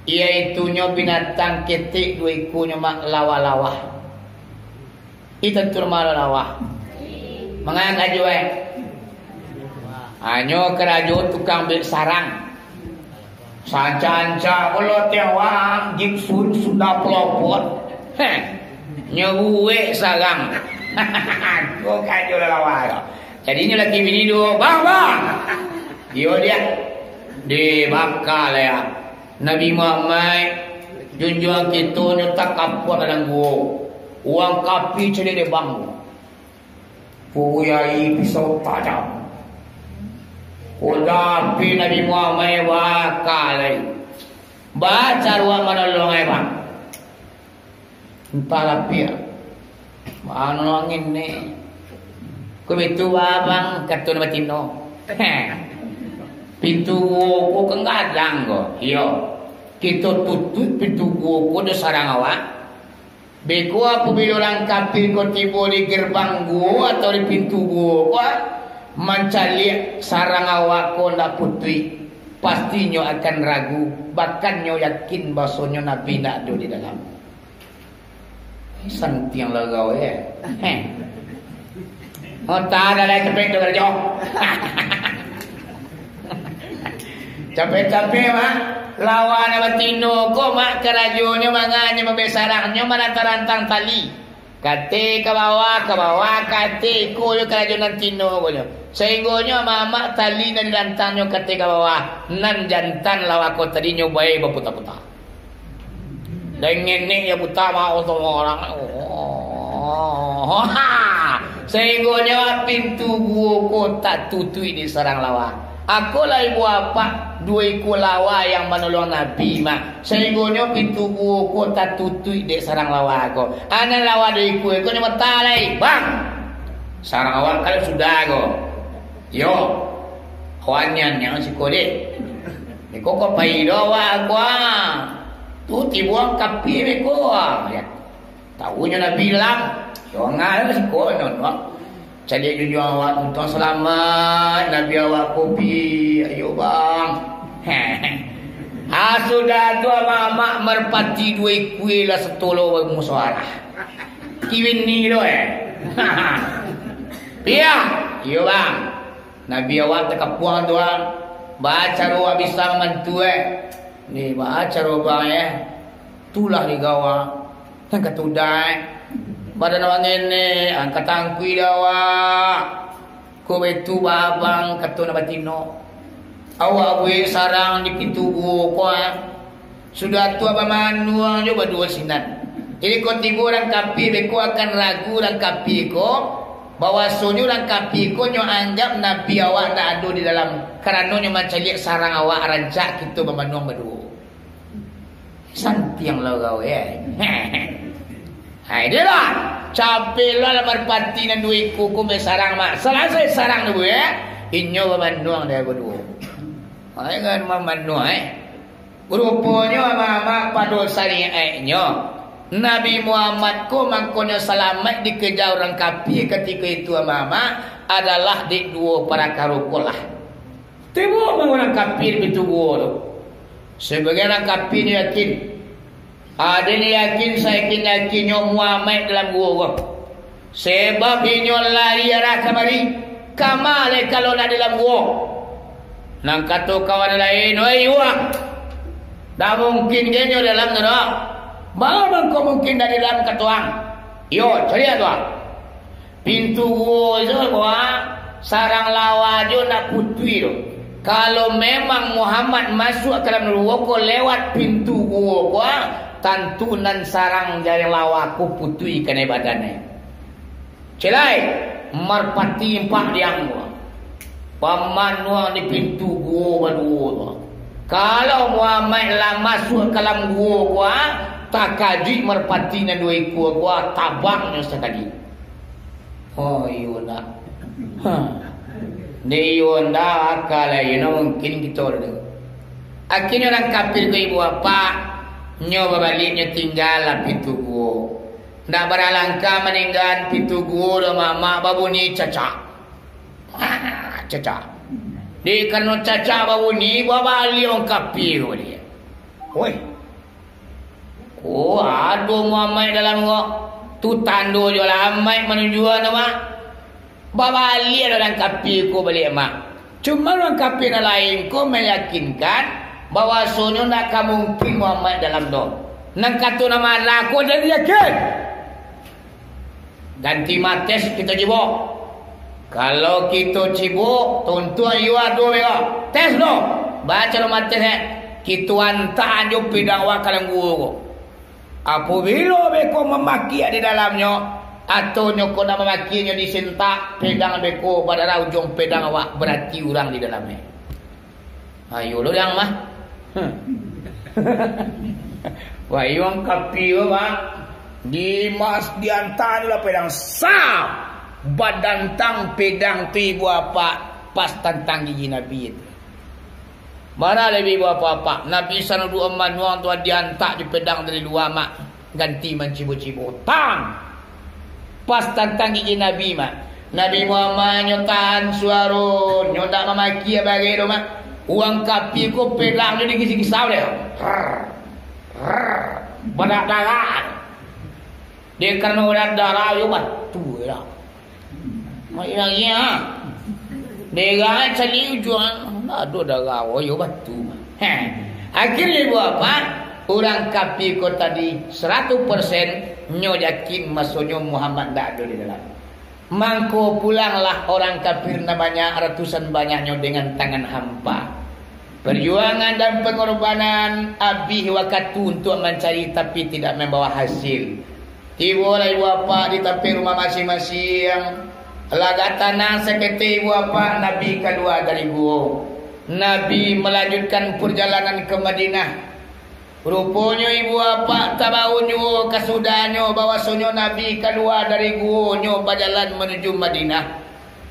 Yaitunyo binatang ketek duo ikonyo mak, lawa-lawa. Itu tu lawa-lawa. Mangakak juo, eh. Hanyo karajo tukang bek sarang. Sancak-ancak pulo tiang wang, Gibson sudah pelopot. Heh, nyo buek sarang. Ko karajo lawa ko. Jadi nyo laki bini duo, "Bang, bang!" Iyo, diak. Dibaka lah ya. Nabi Muhammad, junjuang kito nyo takapua dalam guo. Urang kapie caliak dek bang. Puyai pisau tajam. Ko dapek Nabi Muhammad baka lai. Baa caro manolong ai, bang? Antah lapiak. Mano angin ni? Ko bitu baa, bang, kato nan batino. Pintu guo ko kan gadang ko. Iyo. Kito tutuik pintu guo ko jo sarang awak. Beko apabilo urang kapie ko tibo di gerbang guo atau di pintu guo ko, mancaliak sarang awak ko ndak putuih, pastinyo akan ragu, bahkan nyo yakin bahasonyo Nabi ndak ado di dalam. Santiang lagau, eh. Heh. Ota dah lai capek tu karajo. Capek-capek, mak. Lawan nan batino ko, mak, karajonyo manganyo mambesarannyo manantang-rantang tali. Kateh ka bawah, ka bawah, kateh iko jo karajo nan tino ko nyo. Sainggonyo amak-amak tali nan dilantangnyo kateh ka bawah, nan jantan lawa ko tadinyo bae baputa-puta. Dengin ni ya buta mau tu orang. Oh, ha. Sainggonyo pintu guo ko tak tutuik dek sarang lawa. Ako lai buah apak duo ikua lawa yang manolong Nabi mah. Sainggonyo pintu guo ko tak tutuik dek sarang lawa ko. Anak lawa duo ikua ko nyo mata lai. Bang! Sarang awak kalau sudah ko. Yo. Kawanian yang siko dek. Iko ko pai do awak ko, ah. Tu tibuang kapie beko, ah. Ya. Taunyo Nabi lah. Yo ngal siko nyo, no. Caliak junjuang awak, untuang salamaik Nabi awak ko pi. Ayo, bang. Ah, sudah tu amak-amak marpati duo ikua lah satolo bamusawarah. Kiwin ni lo, eh. Pia. Iyo, bang. Nabi awak takapuang tu, ah. Baa caro awak bisa mambantu, eh? Ni, baa caro bang, eh? Tulah di gawa. Nan ka tudah, eh? Badan awak ngenek, angka tangkui di awak. Ko baitu baa bang, kato nan batino. Awak buek sarang di pintu guo ko, eh? Sudah tu, abah manuang jo baduo sinan. Jadi, ko tibo urang kapie beko akan ragu urang kapie ko, bahwasonyo urang kapie ko nyo anggap Nabi awak ndak ado di dalam, karano nyo mancaliak sarang awak rancak kito bamanuang baduo. Santiang lo kau, eh. Hai, dia lah. Capek lo lah marpati nan duo ikua ko basarang, mak. Salasai sarang tu, eh. Inyo bamanuang dek baduo. Hai, kan mamanuang, eh. Ruponyo, amak-amak, pado sariatnyo, Nabi Muhammad ko mangkonyo salamaik dikeja urang kapia katiko itu, amak-amak, adalah dek duo parakaro ko lah. Tibo mah urang kapia di pintu guo tu. Sabagian urang kapia nyo yakin. Ado nyo yakin, sayakin-yakinnyo Muhammad dalam guo ko. Sabab inyo lari arah kamari, kama lai kalau nak dalam guo. Nan kato kawan lain, "Oi, Yuak, dak mungkin ge nyo dalam tu doh. Baa mangko mungkin dari dalam katuang? Iyo, caliak tu ah." Pintu guo tu, ah, sarang lawa jo nak putuih tu. Kalau memang Muhammad masuak ka dalam guo ko lewat pintu guo ko, ah, tantu nan sarang jaring lawa ko putuih kanai badannyo. Cilai, marpati ampak diang ko. Pamanuang di pintu guo baduo tu. Kalau Muhammad lah masuak ka dalam guo ko, ah, takajuik marpati nan duo ikua ko, ah, tabangnyo sakali. Oh, iyo ndak. Ha. Dek iyo ndak, aka lah iyo ndak mungkin kito tu. Akhirnyo urang kapia ko, ibu bapak, nyo babaliak, nyo tinggalah pintu guo. Ndak baralangkah maninggaan pintu guo doh, mamak, babunyi cacak. Ha, cacak. Dek karano cacak babunyi, babaliak urang kapia ko baliak. Woi. Oh, ado Muhammad dalam ko. Tu tando jo lah Muhammad manunjuakan tu, mak. Babaliak urang kapia ko baliak, mak. Cuma urang kapia nan lain ko mayakinkan bahwasonyo ndak ka mungkin Muhammad dalam tu. Nan kato nan malah ko jadi yakin. Ganti mates kito cibok. Kalau kito cibok, tuntuak iyo ado beko. Tes lo. Baco lo mates, eh. Kito antak jo pedang wak ka dalam guo ko. Apabilo beko mamakiak di dalamnyo, atonyo ko nak mamakiaknyo disintak, pedang beko badarah ujuang pedang awak, barati urang di dalamnyo. Ayo lo dang mah. Hmm. Wah, iyo urang kapia, Pak. Di mas-, diantak lah pedang, sap! Badantang pedang tu, ibu bapak, pas tantang gigi Nabi tu. Mano lai ibu bapak-bapak, Nabi sanuduak manuang tu diantak jo pedang dari lua, mak. Ganti mancibo-cibo. Tang! Pas tantang gigi Nabi, mak. Nabi Muhammad nyo tahan suaro, nyo ndak mamakia bagai doh, mak. Urang kapia ko pedangnyo digisa-gisa deh. Rrr, rrr, badarah-darah. Dek karano badarah-darah, yo batu lah. Mak, iyo, iyo. Dek caliak ujuang, ndak ado darah, oh, yo batu, mak. Heh. Akhirnyo buah apo? Urang kapia ko tadi saratus persen nyo yakin masonyo Muhammad ndak ado di dalam. Mangko pulanglah urang kapia nan banyak ratusan banyaknyo dengan tangan hampa. Perjuangan dan pangorbanan abih wakatu untuak mancari, tapi tidak mambawa hasil. Tibolah ibu bapak di tapi rumah masiang-masiang. Lah agak tanang saketek ibu bapak, Nabi kalua dari guo. Nabi malanjutkan parjalanan ka Madinah. Ruponyo ibu bapak tabaun juo kasudahnyo, bahwasonyo Nabi kalua dari guonyo bajalan manuju Madinah.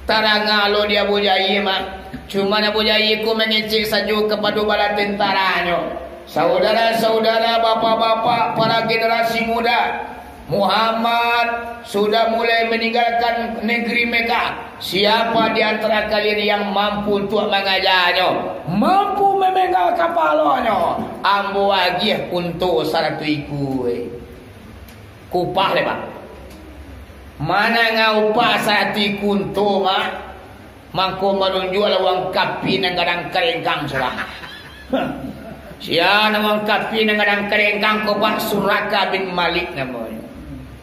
Tarangah lo di Abu Jahil, mak. Cuman Abu Jahil ko mangecek sajo kapado bala tantaranyo. Saudara-saudara, bapak-bapak, para generasi muda, Muhammad sudah mulai maninggalkan nagari Mekah. Siapa di antara kalian yang mampu untuak mangajanyo, mampu mamenggal kapalonyo, ambo agiah unta saratuih ikua. Kupah deh, Pak. Manangah upah saratuih ikua unta, Pak, mangko manunjuaklah urang kapia nan gadang karengkang sudah. Sia nan urang kapia nan gadang karengkang ko, Pak? Suraka bin Malik namonyo.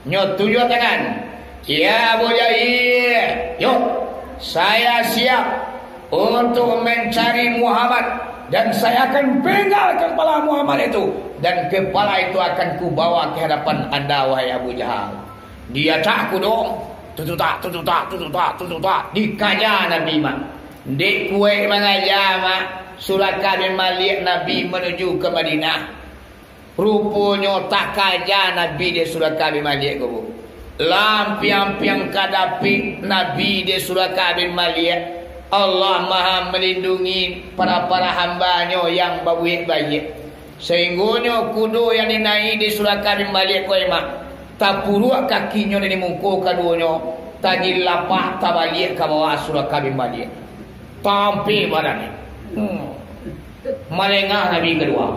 Nyo tunjuak tangan. "Ya Abu Jahil, yo, saya siap untuk mencari Muhammad, dan saya akan penggal kepala Muhammad itu, dan kepala itu akan kubawa ke hadapan anda, wahai Abu Jahal." Diacak kudo, tututak, tututak, tututak, tututak, dikaja Nabi, mak. Dek kuaik mangaja, mak, Suraka bin Malik Nabi manuju ka Madinah. Ruponyo takaja Nabi dek Suraqah bin Malik ko, Bu. Lampiang-lampiang ka dapek Nabi dek Suraqah bin Malik. Allah Maha Malindungi para-para hamba-Nyo yang babuek baiak. Sainggonyo kudo yang dinaiak dek Suraqah bin Malik ko, Mak, tapuruak kakinyo dari mungko kaduonyo, tajilapak tabaliak ka bawah Suraqah bin Malik. Tampek badan. Hmm. Malengah Nabi kaluar.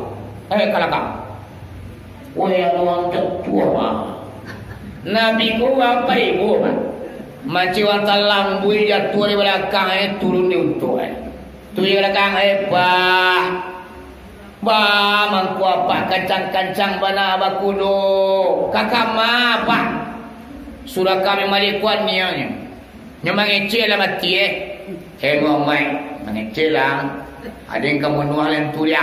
Eh, ka balakang. Weh, aduang jatuah, Pak. Nabi ko apo ibo, Pak? Mancik urang talambuik jatuah di balakang, eh, turun di untuak, eh. Tu di balakang, eh, Pak. Bah, mangko apak kancang-kancang bana bakudo. Ka kama, Pak? Suraqah bin Malik ko nianyo. Nyo mangecek dalam ati, eh. Eh, Muhammad, mangecek lah. Ado nan ka munuah lah tu, yo.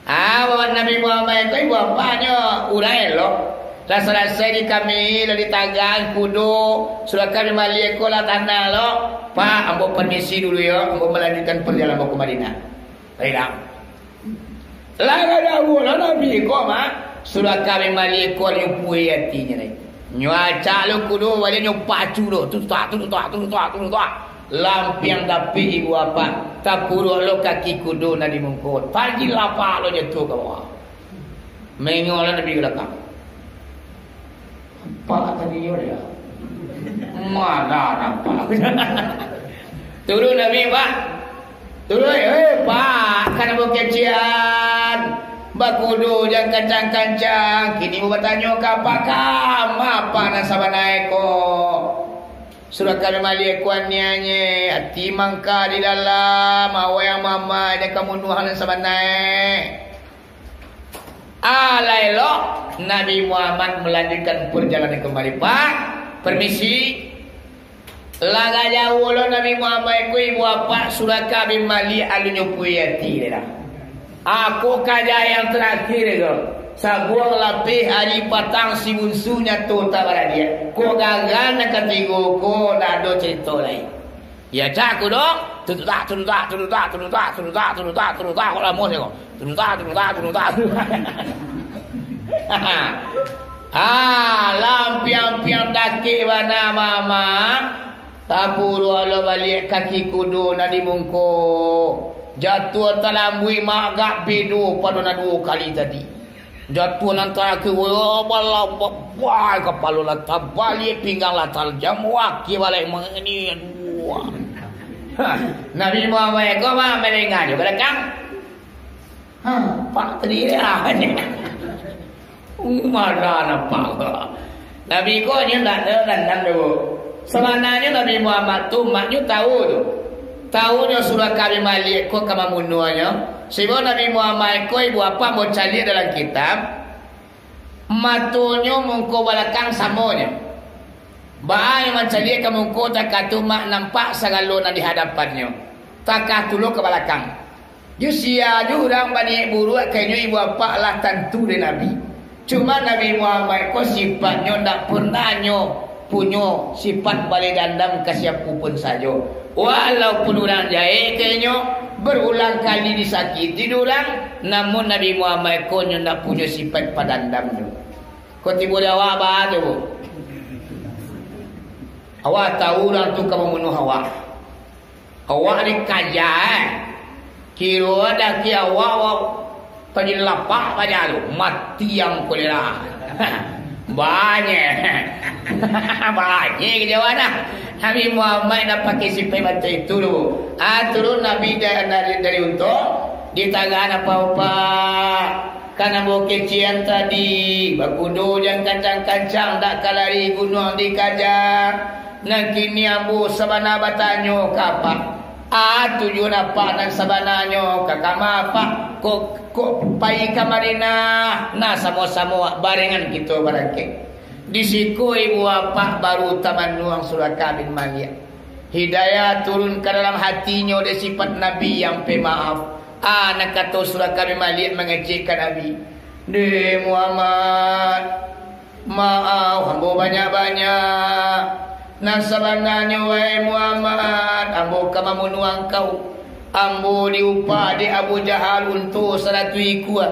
Ah, Nabi Muhammad ko ibo apaknyo urang elok. Lah salasai dikami, lah ditagaan kudo, Suraqah bin Malik ko lah tanang lo. Pak, ambo permisi dulu yo, ambo malanjutkan perjalanan ambo ka Madinah. Baiklah. Lah ka jauah lo Nabi ko, Mak. Suraqah bin Malik ko nyupui atinyo lai. Nyo acak lo kudo, baliak nyo pacu lo. Tutak, tutak, tutak, tutak. Lampiang dapek ibo apak. Tapuruak lo kaki kudo nan di mungko. Tajilapak lo jatuah ka bawah. Mangecek lo Nabi ka balakang. Pak tadi yo dia. Mana nampak? Turun Nabi, Pak. Turun, eh, Pak, kan ambo kecek an. Bakudo jan kancang-kancang. Kini ambo batanyo ka Apak, ka ma Apak nan sabananyo ko. Suraqah bin Malik ko nianyo, ati mangka di dalam, awak nan mama jan ka munuah nan sabananyo. Alah elok, Nabi Muhammad malanjutkan perjalanan kembali. Pak, permisi. Lah ka jauah lo Nabi Muhammad ko ibo apak Suraqah bin Malik alun nyupui ati dah. Ako kaja yang terakhir ko. Sabuang lapeh ari patang si bunsu nyato tak baradiak. Ko gagal nan katigo ko, ndak ado cerito lai. Yo, cako doh. Tudutak, tudutak, tudutak, tudutak, tudutak, tudutak, tudutak, kok lamo se ko. Tudutak, tudutak, tudutak. Ah, lampiang-lampiang dakek bana, Mamak. Tapuruak lo baliak kaki kudo nan di mungko. Jatuah talambuik, Mak, agak bedo pado nan duo kali tadi. Jatuah nan tarakhir, wah, balah, ba-, wah, kapalo lah tabaliak, pinggang lah tarajam, wah, kibalaik mangini, aduh. Ha, Nabi Muhammad ko mah malengah jo ka balakang. Ha, Pak tadi lah. Umar lah nampak. Nabi ko nyo ndak ado dandam doh. Sabananyo Nabi Muhammad tu, maknyo tahu tu. Tahunyo Suraqah bin Malik ko ka mambunuahnyo. Sahinggo Nabi Muhammad ko ibo apak ambo caliak dalam kitab, matonyo mungko balakang samonyo. Baa nyo mancaliak ka mungko, takah tu mak nampak sagalo nan di hadapannyo. Takah tu lo ka balakang. Jo sia jo urang baniaik buruak ka inyo ibo apak lah tantu dek Nabi. Cuma Nabi Muhammad ko sipatnyo ndak pernah nyo punyo sipat baleh dandam ka siapo pun sajo. Walaupun urang jahek ka inyo, berulang kali disakiti dek urang, namun Nabi Muhammad ko nyo ndak punyo sipat padandam tu. Ko tibo di awak baa tu, Bu? Awak tahu urang tu ka mambunuah awak. Awak dikaja, eh. Kiro daki awak, awak tadi lapak baja tu, mati yang kolera. Banyak. Banyak kejauhan dah. Nabi Muhammad dah pakai sipai macam itu tu. Ah, turun Nabi da-, dari, dari unta, ditagaan apak-apak. Kan ambo kecek an tadi, bakudo jan kancang-kancang, dak ka lari gunuang dikaja. Nan kini ambo sabana batanyo ka apak, a tujuan apak nan sabananyo ka kama apak, kok, kok pai ka Madinah, nah samo-samo barengan kito barangkek. Di siko ibo apak baru tamanuang Suraqah bin Malik. Hidayah turun ka dalam hatinyo dek sipat Nabi yang pemaaf. A nan kato Suraqah bin Malik mangecek ka Nabi, "Deh Muhammad, maaf ambo banyak-banyak. Nan sabananyo, wahai Muhammad, ambo ka mambunuah angkau. Ambo diupah dek Abu Jahal unto saratuih ikua.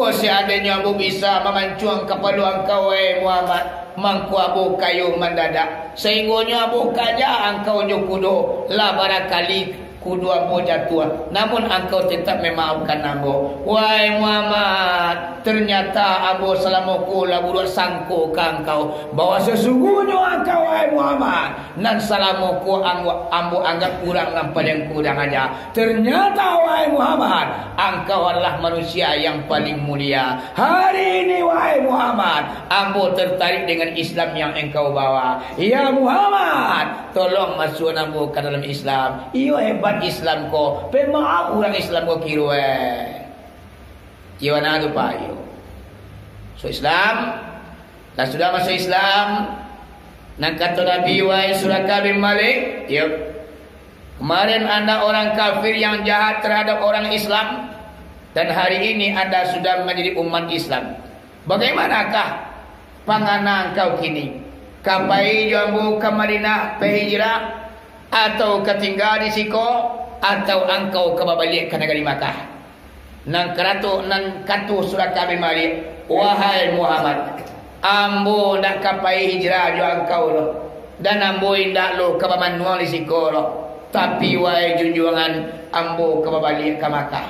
Seandainyo ambo bisa mamancuang kapalo angkau, wahai Muhammad, mangko ambo kayo mandadak, sainggonyo ambo kaja angkau jo kudo, lah barakali kudo ambo jatuah, namun angkau tetap mamaafkan ambo. Wahai Muhammad, ternyata ambo salamo ko lah buruak sangko ka angkau, bahwa sasungguahnyo angkau, wahai Muhammad, nan salamo ko ambo, ambo anggap urang nan paliang kurang aja. Ternyata, wahai Muhammad, angkau adalah manusia yang paling mulia. Hari ini, wahai Muhammad, ambo tertarik dengan Islam yang engkau bawa. Ya Muhammad, tolong masuakan ambo ka dalam Islam. Iyo hebat Islam ko. Pemaaf urang Islam ko kiro, eh. Iyo, nah tu, Pak, iyo. So Islam, lah sudah masuk Islam, nan kato Nabi, wahai Suraqah bin Malik, iyo. Kemarin Anda orang kafir yang jahat terhadap orang Islam, dan hari ini Anda sudah menjadi umat Islam. Bagaimanakah pangana angkau kini? Ka pai jo ambo ka Madinah, pai hijrah, atau ka tingga di siko, atau angkau ka babaliak ka nagari Makkah? Nan karato, nan kato Suraqah bin Malik, "Wahai Muhammad, ambo ndak ka pai hijrah jo angkau doh, dan ambo indak lo ka bamanuang di siko doh. Tapi, wahai junjuangan, ambo ka babaliak ka Makkah."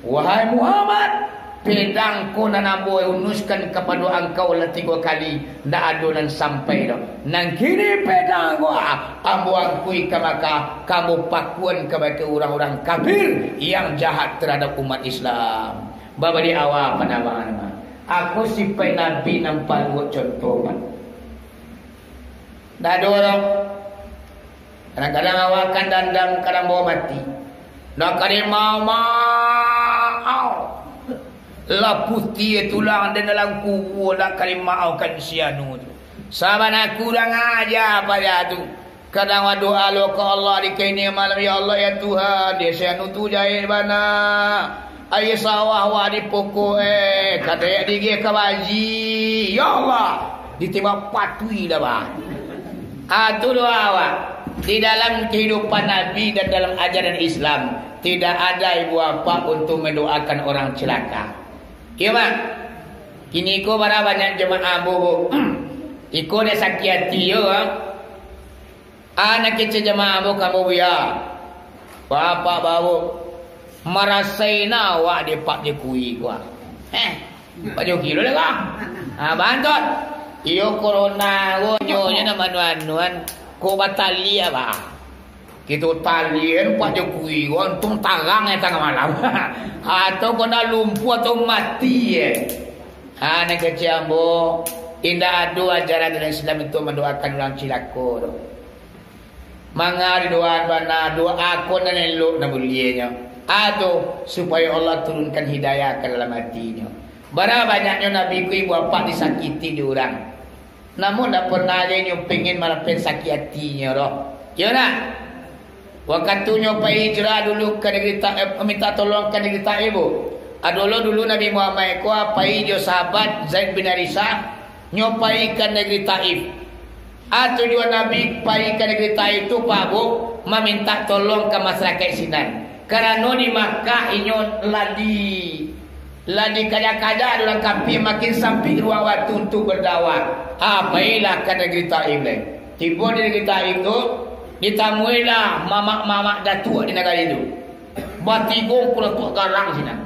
"Wahai Muhammad, pedang ko nan ambo unuskan kapado angkau lah tigo kali, ndak ado nan sampai doh. Nan kini pedang ko, ah, ambo angkui ka Makkah, ka ambo pakuan kabake urang-urang kafir yang jahat terhadap umat Islam." Babaliak awak pandangan mah. Ako sipaik Nabi nan paluak contoh, Pak. Ndak ado doh. Kadang-kadang awak kan dandam, kadang bawa mati. Ndak ka dima maau. Lah putiah tulang den dalam kubua, ndak ka dimaafkan si anu tu. Sabana kurang aja pado tu. Kadang badoa lo ka Allah di kini malam, "Ya Allah, ya Tuhan, dia si anu tu jahek bana. Aia sawah wak dipokok, eh, kadayak digeh ka baji. Ya Allah, ditembak patui dah, bah." Ah, tu doa awak. Di dalam kehidupan Nabi dan dalam ajaran Islam, tidak ada ibu bapak untuk mendoakan orang celaka. Iyo, Mak. Kini ko bara banyak jamaah ambo, Bu. Iko dek sakik ati, yo, Mak. Anak kecil jamaah ambo ka ambo, Buya. Bapak bawo, marasai na awak dek Pak Jokowi ko, ah. Eh, Pak Jokowi lo dek, ah. Ah, bantuak. Iyo, corona ko, nyo, nyo nak manuan-nuan, ko bataliak, bah. Kito talian Pak Jokowi ko, untung tarang ya tangah malam. Atau ko nak lumpuah atau mati, eh. Ah, nan kecil ambo, indak ado ajaran dalam Islam itu mandoakan urang cilako tu. Manga didoaan bana, doa ko nan elok nan buliahnyo. Ah, tu, supayo Allah turunkan hidayah ka dalam atinyo. Bara banyaknyo Nabi ku ibu apak disakiti di urang. Namun, ndak pernah lai nyo pengen malapehkan sakik atinyo doh. Iyo ndak? Wakatu nyo pai hijrah dulu ka negeri Ta-, eh, minta tolong ka negeri Taif, Bu. Ado lo dulu Nabi Muhammad ko pai jo sahabat Zaid bin Harisah, nyo pai ka negeri Taif. Ah, tujuan Nabi pai ka negeri Taif tu, Pak, Bu, maminta tolong ka masyarakaik sinan. Karano di Makkah inyo lah di, lah dikaja-kaja dek urang kafir, makin sampik ruang wakatu untuak berdakwah. Ah, pailah ka negeri Taif lai. Tibo di negeri Taif tu, ditamuilah mamak-mamak datuak di nagari tu. Batigo kuro tuak garang sinan.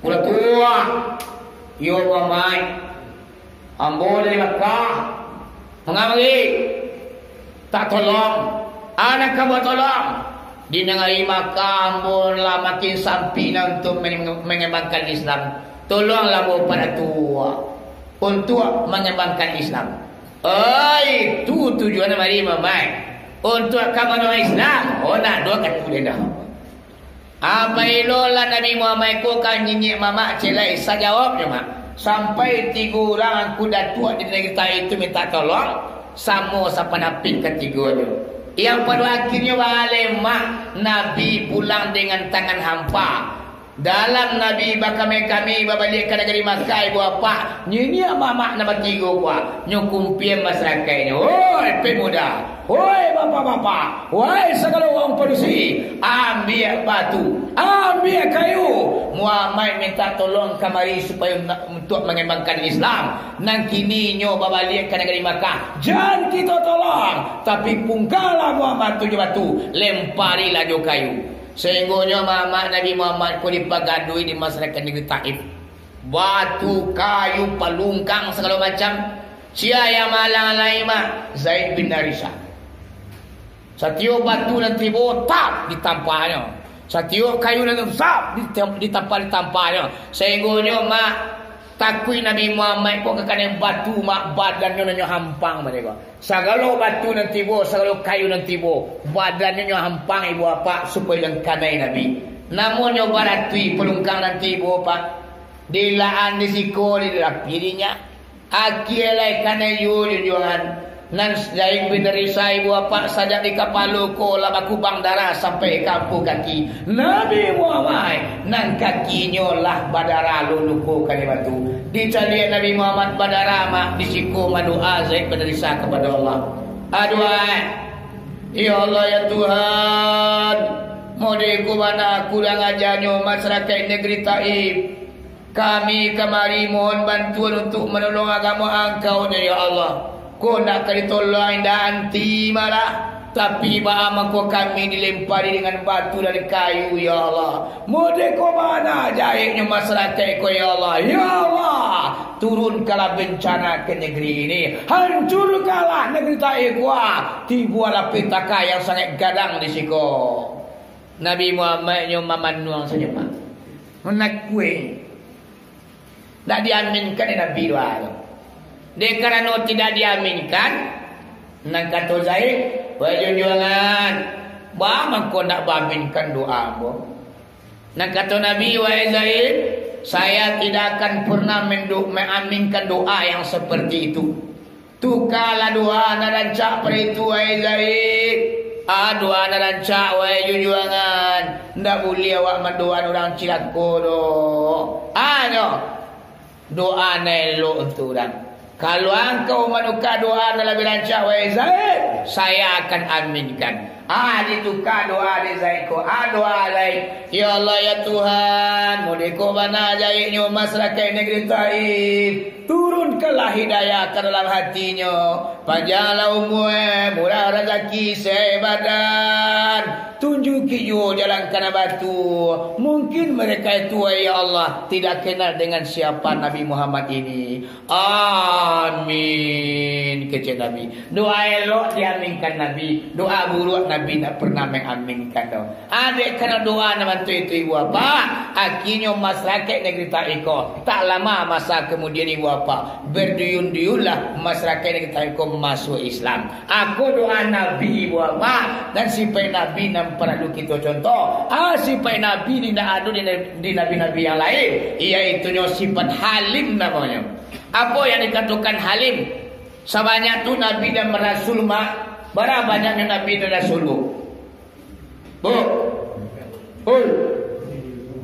Kuro tuak, iyo, Muhammad. Ambo dari Makkah, manga mari, tak tolong, anak ambo tolong. Di nagari Makkah, ambo lah makin sampik nah untuak men-, mengembangkan Islam. Tolonglah ambo pado tuak untuak mengembangkan Islam. Oi, tu tujuan mari, Muhammad. Untuak ka mano Islam, oh, nak doa ka tu dah. Apabilo lah Nabi Muhammad ko ka nyinyik mamak, cek lai, sajawabnyo, Mak. Sampai tigo urang angku datuak di nagari Taif tu minta tolong, samo sapanapik katigonyo. Yang pado akhirnyo baaleh, Mak, Nabi pulang dengan tangan hampa. Dalam Nabi bakami-kami babaliak ka nagari Makkah, ibu apak, niniak mamak nan batigo buah, nyo kumpian masarakaiknyo, "Oi, pemuda, oi, bapak-bapak, wahai sagalo urang padusi, ambiak batu, ambiak kayu, Muhammad minta tolong kamari supayo na-, untuak mangembangkan Islam, nan kini nyo babaliak ka nagari Makkah, jan kito tolong, tapi pungkalah Muhammad tu jo batu, lemparilah jo kayu." Sainggonyo mamak Nabi Muhammad ko dipagaduhi di masarakaik nagari Taif. Batu, kayu, palungkang, sagalo macam. Sia yang malang lai, mak? Zaid bin Harisah. Satiok batu nan tibo, tap, ditampahnyo. Satiok kayu nan tibo, tap, ditam-, ditampa, ditampahnyo. Sainggonyo, mak, takuik Nabi Muhammad ko kakanai batu, mak, badannyo nan nyo hampang, bana ko. Sagalo batu nan tibo, sagalo kayu nan tibo, badannyo nyo hampang, ibu apak, supayo jan kanai Nabi. Namonyo baratuih palungkang nan tibo, pak. Dilaan di siko, dilapi di nyak. Akie lai kanai juo junjuangan. Nan Zaid bin Harisah, ibu apak, sajak di kapalo ko lah bakubang darah sampai ka ampuah kaki. Nabi Muhammad, nan kakinyo lah badarah, lo luko kanai batu. Dicaliak Nabi Muhammad badarah, mak, di siko badoa Zaid bin Harisah kapado Allah. Aduhai, ya Allah, ya Tuhan, modeko bana kurang ajanyo masarakaik nagari Taif. Kami kamari mohon bantuan untuak manolong agamo Angkau nyo, ya Allah. Kok ndak ka ditolong, indak anti malah. Tapi baa mangko kami dilempari dengan batu dan kayu, ya Allah. Modeko bana jaheknyo masarakaik ko, ya Allah. Ya Allah, turunkanlah bencana ka nagari ini. Hancurkanlah nagari Taif ko. Tibualah petaka yang sangaik gadang di siko. Nabi Muhammad nyo mamanuang sajo, mak. Manakuik. Ndak diaminkan dek Nabi doa tu. Dek karano tidak diaminkan, nan kato Zaid, "Wahai junjuangan, baa mangko ndak baaminkan doa ambo?" Nan kato Nabi, "Wahai Zaid, saya tidak akan pernah mendo-, mengaminkan doa yang seperti itu." Tukalah doa nan rancak pado itu, wahai Zaid. Ah, doa nan rancak, wahai junjuangan. Ndak buliah awak mandoaan urang cilako doh. Ah, nyo. Doa nan elok untuak urang. Kalau angkau manuka doa nan labiah rancak, wahai Zaid, saya akan aminkan. Ah, dituka doa dek Zaid ko. Ah, doa Zaid. Ya Allah, ya Tuhan, modeko bana jaheknyo masarakaik nagari Taif. Turunkanlah hidayah ka dalam hatinyo. Panjanglah umua, murah razaki, sehat badan. Tunjuki juo jalan ka nan batua. Mungkin mereka itu, ya Allah, tidak kenal dengan siapa Nabi Muhammad ini. Amin, kecek Nabi. Doa elok diaminkan Nabi, doa buruak Nabi ndak pernah mengaminkan doh. Adek karano doa nan bantuak itu, ibu apak, akhirnyo masarakaik nagari Taif ko, tak lama masa kemudian, ibu apak, berduyun-duyunlah masarakaik nagari Taif ko masuak Islam. Ako doa Nabi, ibu apak, dan sipaik Nabi nan paralu kito contoh. Ah, sipaik Nabi ni ndak ado di, di nabi-nabi yang lain, iyaitunyo sifat halim namonyo. Apo yang dikatokan halim? Sabanyak tu nabi dan rasul, mak. Bara banyaknyo nabi dan rasul, bu? Bu? Ul?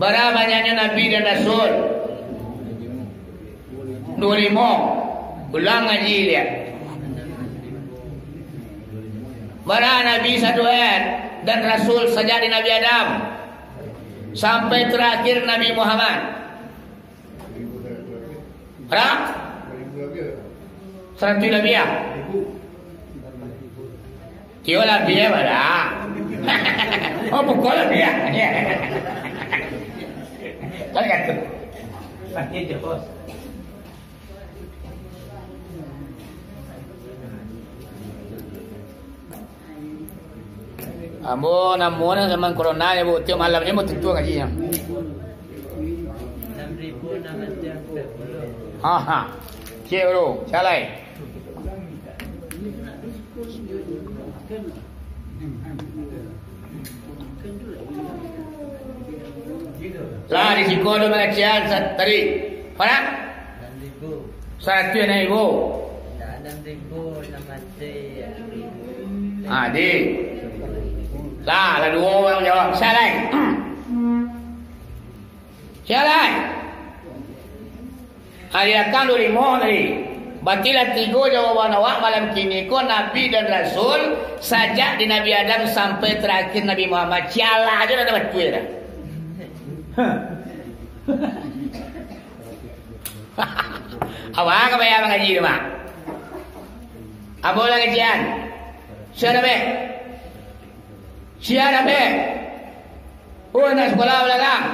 Bara banyaknyo nabi dan rasul? Duo limo. Ulang ngaji liak. Bara nabi sadoan dan rasul sajak di Nabi Adam sampai terakhir Nabi Muhammad? Bara? Saratuih labiah. Iyo labiah, bara. Oh, pokok labiah. Kan kata. Ambo namonyo zaman corona nyo, bu, tiok malam nyo ambo tutuak ngaji nyo. Ha, ha. Cek dulu, salai. Lah, di siko ado mangacian sa-, tadi. Bara? Saratuih anam ribu. Ah, di. Lah, lah duo urang jawab. Sia lai? Sialah. Hari datang dua limo tadi. Batilah tigo jawaban awak malam kini ko, Nabi dan Rasul, sajak di Nabi Adam sampai terakhir Nabi Muhammad. Sialah aja dah batua dah. Awak ka bayar mangaji tu, Mak? Ambo lah gajian. Sialah, Beh. Sialah, Beh. Oh, nak sekolah balakang.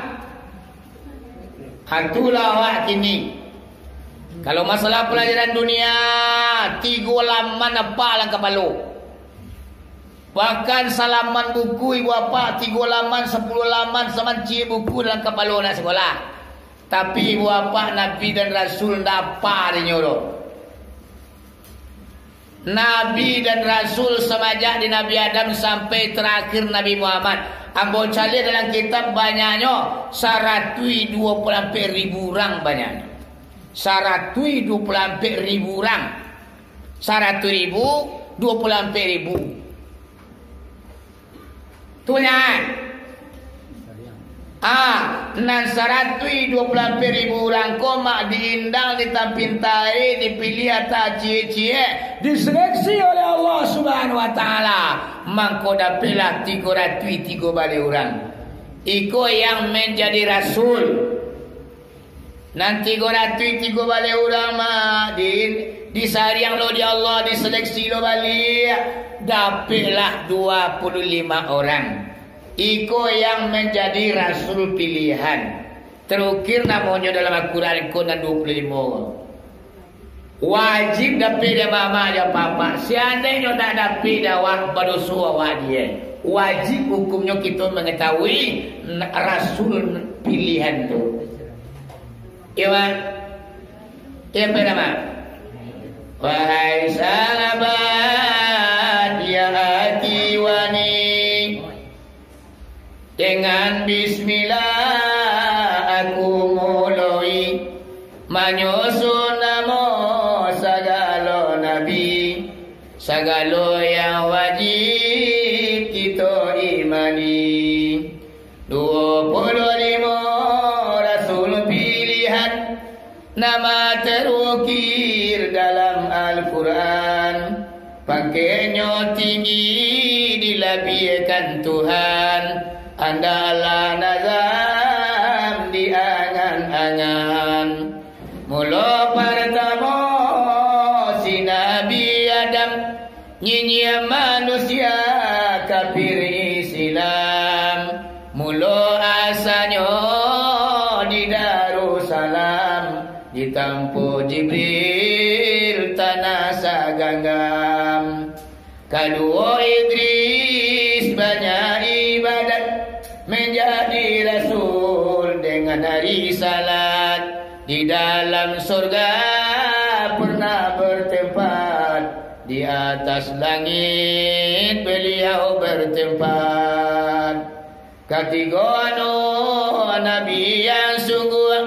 Hantulah awak kini. Kalau masalah pelajaran dunia, tigo laman apa dalam kapalo. Bahkan salaman buku ibu apak, tigo laman, sapuluh laman, samanci buku dalam kapalo nak sekolah. Tapi ibu apak Nabi dan Rasul ndak apa dinyo doh. Nabi dan Rasul samajak di Nabi Adam sampai terakhir Nabi Muhammad. Ambo caliak dalam kitab banyaknyo, saratuih duo puluah ampek ribu urang banyaknyo. Saratuih duo puluah ampek ribu urang. Saratuih ribu, duo puluah ampek ribu. Tu nyo. Ah, nan saratuih duo puluah ampek ribu urang ko mak diindang, ditampintai, dipiliah taciek-ciek, diseleksi oleh Allah Subhanahu wa Ta'ala. Mangko dapeklah tigo ratuih tigo baleh urang. Iko yang manjadi rasul. Nan tigo ratuih tigo baleh urang mah, di, disariang lo di Allah, diseleksi lo baliak, dapeklah dua puluah limo urang. Iko yang manjadi rasul pilihan. Tarukir namonyo dalam Al-Quran ko nan duo puluah limo. Wajib dapek dek mamak jo papak. Seandainyo tak dapek dek awak, badoso awak diak. Wajib hukumnyo kito mangatahui n-, rasul pilihan tu. Iyo, Mak? Iyo, Mak? Wahai sahabat, ya ati wani, dengan bismillah aku muloi, manyusun namo sagalo nabi, sagalo yang wajib kito imani. Duo puluah limo rasul pilihan, nama tarukir dalam Al-Quran. Pangkeknyo tinggi dilabiahkan Tuhan, andaklah nazam diangan-angan. Mulo partamo, si Nabi Adam, nyinyia manusia kafir Islam. Mulo asanyo di Darussalam, ditampuah Jibril tanah saganggam. Kaduo Idris banyak ibadat, manjadi rasul dengan risalat. Di dalam surga pernah bertempat, di atas langit beliau bertempat. Katigo anu nabi yang sungguh,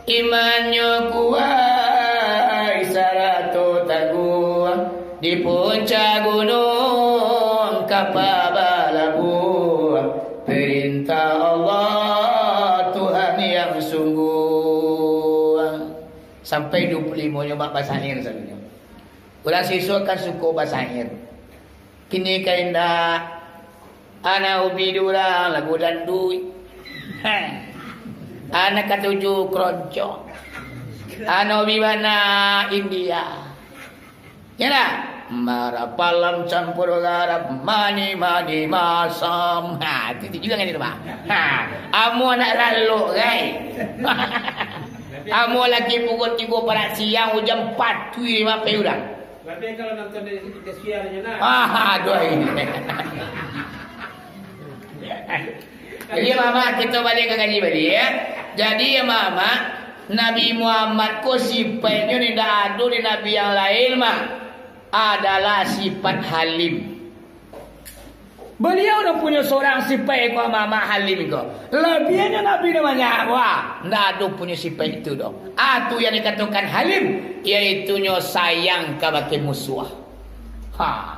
imannyo kuaik sarato tangguh, di puncak gunuang kapa balabuah, perintah Allah Tuhan yang sungguh. Sampai duo puluah limo nyo mak basair sabananyo. Urang sisuak kan suko basair. Kini ka indak. Ana hobi di urang lagu danduik. Heh. Ana katuju keroncong. Ana hobi bana India. Yo lah. Marapalam campur garam, mani, mani, masam. Ha, itu, itu juga kan itu, Bang. Ha, amuah nak lalok, gai. Amuah lagi pukul tigo parak siang, ujan patuih mapai urang. Tapi kalau nonton di, di siarnyo, nah. Ah, aduh, ini. Jadi, Mamak, kita balik ka kaji balik, ya. Jadi, ya, Mamak, Nabi Muhammad ko sipaiknyo indak ado di nabi yang lain, Mak. Adalah sifat halim. Baliau nan punyo surang sipaik ko, Mamak, halim ko. Labiahnyo nabi nan banyak ko, ah, ndak ado punyo sipaik itu doh. Ah, tu yang dikatokan halim, yaitunyo sayang kabake musuah. Ha.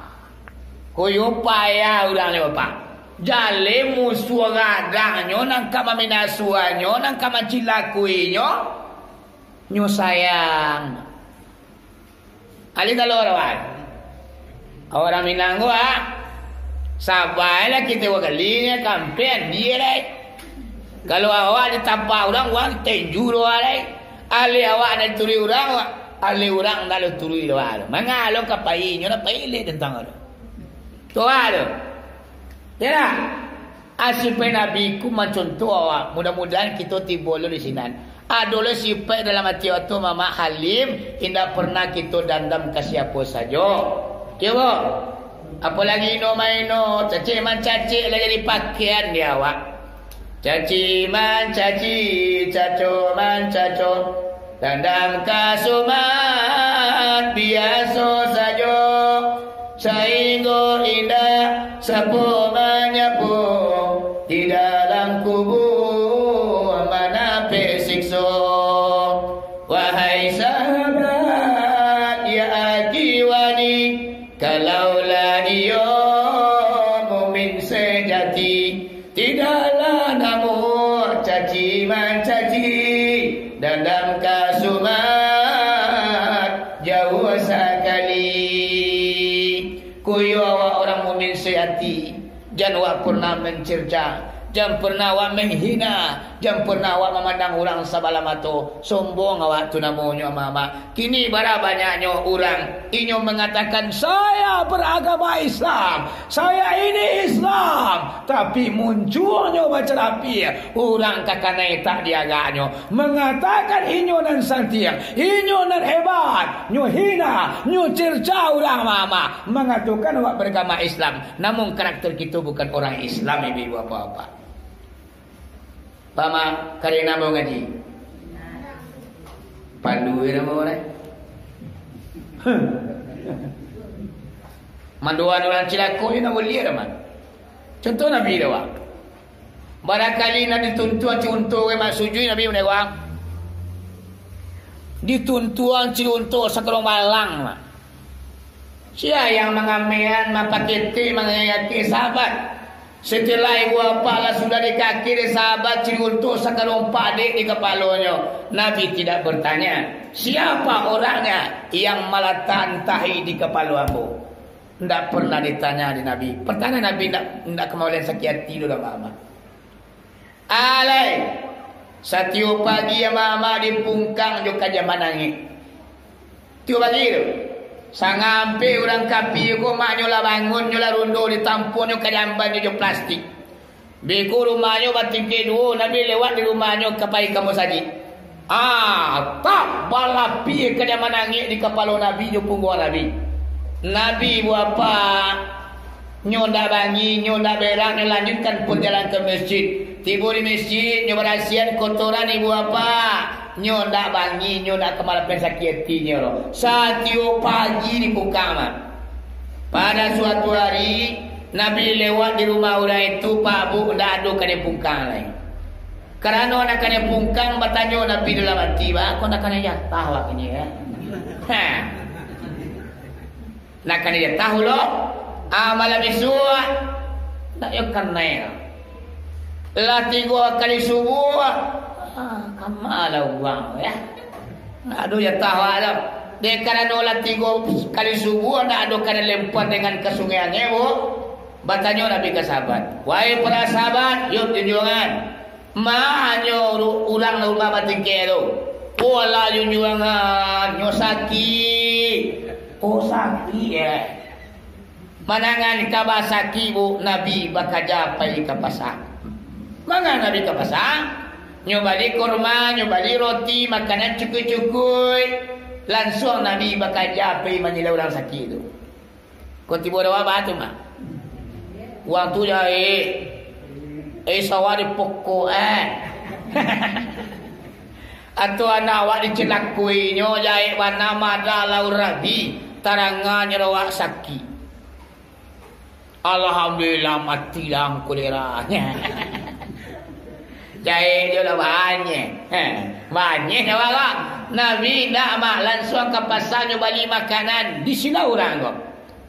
Koyo payah urang ni, Bapak. Jaleh musuah gadangnyo, nan ka maminasuanyo, nan ka mancilakuinyo, nyo sayang. Alih kalau urang, urang Minang ko, ah, sabalah kito bagali nyo, kampian dia lai. Kalau awak ditapa urang, urang tenju doh lai. Alih awak nak dituruik urang, alih urang nak lo turuik doh. Mangalo ka pai, nyo nak pai leh tantang tu. Tuah tu. Ya lah. Ah, sipaik Nabi ku mancontoh awak. Mudah-mudahan kito tibo lo di sinan. Ado lo sipaik dalam ati awak tu, Mamak, halim, indak pernah kito dandam ka siapo sajo. Iyo, bo? Apolagi ino maino, cacik mancacik lah jadi pakaian di awak. Caci mancaci, caco mancaco, dandam kasumat biaso sajo, sainggo indak sapo manyapo, di dalam kubua manapek sikso. Wahai sahabat, ya akhi wani, kalaulah iyo mukmin sejati, tidaklah namuah caci mancaci, dandam kasumat jauah sakali. Kok iyo awak urang mukmin sejati, jan awak pernah mancerca, jan pernah awak manghina, jan pernah awak mamandang urang sabalah mato. Sombong awak tu namonyo, Mamak. Kini bara banyaknyo urang, inyo mangatakan, "Saya beragama Islam, saya ini Islam," tapi muncuangnyo macam api, urang ka kanai tak diagaknyo, mangatakan inyo nan santiang, inyo nan hebat, nyo hina, nyo cerca urang, Mamak, mangatokan awak beragama Islam, namun karakter kito bukan orang Islam, ibu-ibu, bapak-bapak. Paham, ah? Karena mau ngaji. Pandu je nama orang. Huh. Mandoan orang cilako ni nak mulia dah, man. Contoh Nabi dah, wak. Barangkali nak dituntuan si unto, wak, mak sujui Nabi menewang. Dituntuan si unto sakarong balang, mak. Sia yang mangamean, mampakete, mangayati sahabat. Setelah ibu apak lah sudah dikaki dek sahabat, si unto sakarong padek di kapalonyo. Nabi tidak bertanya, "Siapa orangnya yang meletakkan tahi di kapalo ambo?" Ndak pernah ditanya di Nabi. Pertanyaan Nabi ndak, ndak kamawilan sakik ati doh, Mamak. Alai, satiok pagi amak-amak dipungkang jo ka jamban angek. Tiok pagi tu, sangampek urang kapia ko, maknyo lah bangun, nyo lah rundo, ditampuangnyo ka jambannyo jo plastik. Beko rumahnyo batingkek duo, Nabi lewat di rumahnyo ka pai ka musajik. Ah, tak balapia ka jamban angek di kapalo Nabi jo pungguang Nabi. Nabi buah apak, nyo ndak bangi, nyo ndak berak, nyo lanjutkan pajalanan ka masjid. Tibo di masjid, nyo barasiahan kotoran ibu apak. Nyo ndak bangi, nyo ndak kamalapan sakik atinyo doh. Satiok pagi dipungkang, Mak. Pada suatu hari, Nabi lewat di rumah urang itu, Pak, Bu, ndak ado kanai pungkang lai. Karano ndak kanai pungkang, batanyo Nabi dalam ati, "Ba, kok ndak kanai jatah awak kini, ya?" Ha. Ndak kanai jatah lo. Ah, malam isuak, ndak yo kanai. Lah tigo kali subuah, ah, kama lah urang, ya. Ndak ado jatah awak tu. Dek karano lah tigo kali subuah, ndak ado kanai lempar dengan ka Sungai Angek, Bu. Batanyo Nabi ka sahabat, "Wahai para sahabat, yo junjuangan, ma nyo ru-, urang nan rumah batingkek tu?" "Polah junjuangan, nyo sakik." "Oh, sakik, eh?" Mandangan kaba sakik, Bu, Nabi bakaja pai ka pasa. Manga Nabi ka pasa, nyo bali kurma, nyo bali roti, makanan cukuik-cukuik. Lansuang Nabi bakaja pai manyilau urang sakik tu. Ko tibo dek awak baa tu, Mak? Urang tu jahek. Eh, sawah di pokok, eh. Atau anak awak dicelakuinyo, jahek bana, madah lah urabi, taranganyo awak sakik. Alhamdulillah, mati lah angku lera. Jahek jo lah banyak. Heh, banyak awak ko. Nabi indak, Mak, lansuang ka pasa nyo bali makanan, disilau urang ko.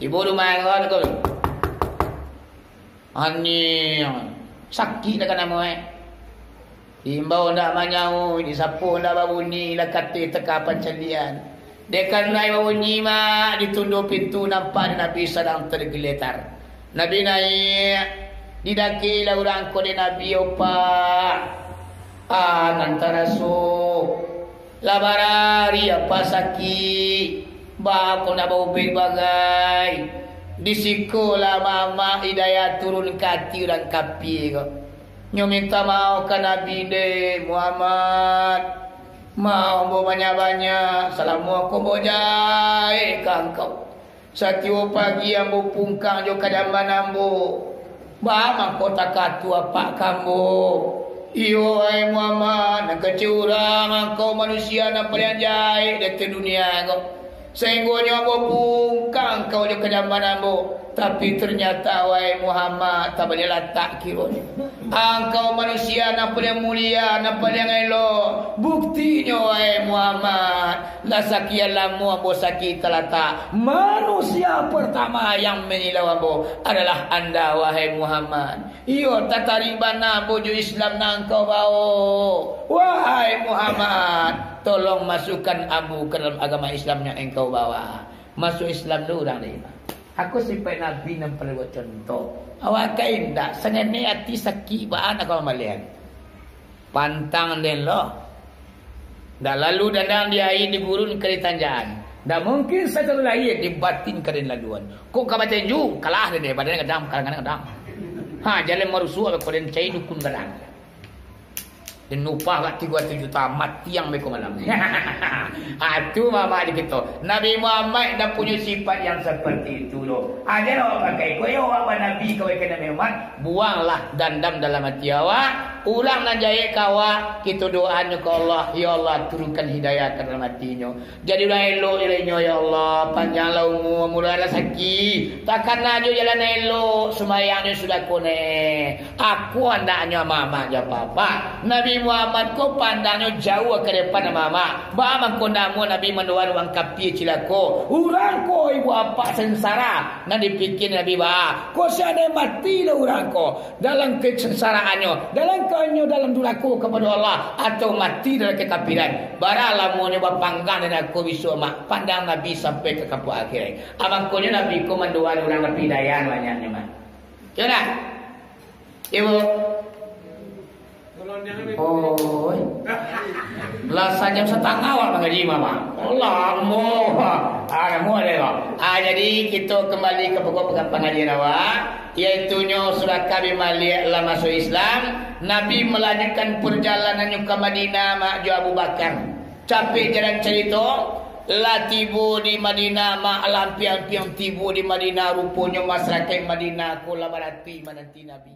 Tibo rumah urang ko. Aniang, sakik dah ka namo, eh. Diimbau ndak manyauik, disapo ndak babunyi, lah kato teka pancalian. Dek karano babunyi, mak, ditundo pintu, nampak dek Nabi sadang tergeletar. Nabi naiak, didaki lah urang ko dek Nabi, opak. Ah, nan taraso. Lah barari apa sakik, baa kok ndak baubek bagai. Di siko lah Mamak Hidayah turun ka ati urang kapia ko. Nyo minta maoh ka Nabi, dek Muhammad. Maoh ambo banyak-banyak, salamo ko ambo jahek ka angkau. Satio pagi ambo pungkang jo kadaman ambo, baa mangko takatu apak ka ambo. Iyo, wahai Muhammad, nan kecek urang, angkau manusia nan paliang jahek di ateh dunia ko. Sainggonyo ambo pungkang angkau jo kadaman ambo. Tapi ternyata, wahai Muhammad, tabaliak latak kironyo. Angkau manusia nan paliang mulia, nan paliang elok. Buktinyo, wahai Muhammad, lah sakian lamo ambo sakik talatak, manusia pertama yang manyilau ambo adalah anda, wahai Muhammad. Iyo, tatarik bana ambo jo Islam nan angkau bawo, wahai Muhammad. Tolong masukkan ambo ka dalam agama Islam yang engkau bawa. Masuak Islam dulu urang ni. Aku sipaik Nabi nan paliang buek contoh. Awak ka indak, sangenek ati sakik baa nak ka mambalian. Pantang den lo. Ndak lalu dandang di aia, di gurun ka di tanjaan. Ndak mungkin sacaro lahia, di batin ka den laluan. Kok ka batinju, kalah den, badan gadang, kadang-kadang gadang. Ha, jalan marusuak, kok den cai dukun gadang. Den upah agak tigo ratuih juta, mati ang beko malam. Ah, tu mamak di kito. Nabi Muhammad indak punyo sifat yang seperti itu doh. Aja awak pakai, kok yo awak banabi ka Nabi Muhammad, buanglah dandam dalam hati awak. Urang nan jahek ka awak, kito doanyo ka Allah, ya Allah, turunkan hidayah ka dalam hatinyo. Jadi urang elok jo inyo, ya Allah, panjanglah umua, murahlah rasaki, takana jo jalan nan elok, sumbayangnyo sudah konek. Aku andaknyo mamak jo apak-apak. Nabi Muhammad ko pandangnyo jauah ka depan mamak. Baa mangko ndak amuah Nabi mandoa urang kapia cilako. Urang ko ibu apak sansara. Nan dipikia Nabi baa, kok seandai mati lah urang ko dalam kesengsaraannyo, dalam kaannyo dalam durako kapado Allah, atau mati dalam kekafiran, bara lamonyo bapanggang di narako bisuak, mak, pandang Nabi sampai ka kampuang akhirat. Amangkonyo Nabi ko mandoa urang dapat hidayah banyaknyo, mak. Iyo ndak? Iyo, Bu? Oi. Lah sajam satangah awak mangaji, Mamak. Lamo. Ah, lamo deh, Bang. Ah, jadi, kito kambali ka pokok panga-, pangajian awak, yaitunyo surah Kabi Malik lah masuak Islam. Nabi malanjuikkan parjalanannyo ka Madinah, Mak, jo Abu Bakar. Capek jalan carito, lah tibo di Madinah, Mak, lah ampiang-ampiang tibo di Madinah, ruponyo masarakaik Madinah ko lah baratuih mananti Nabi.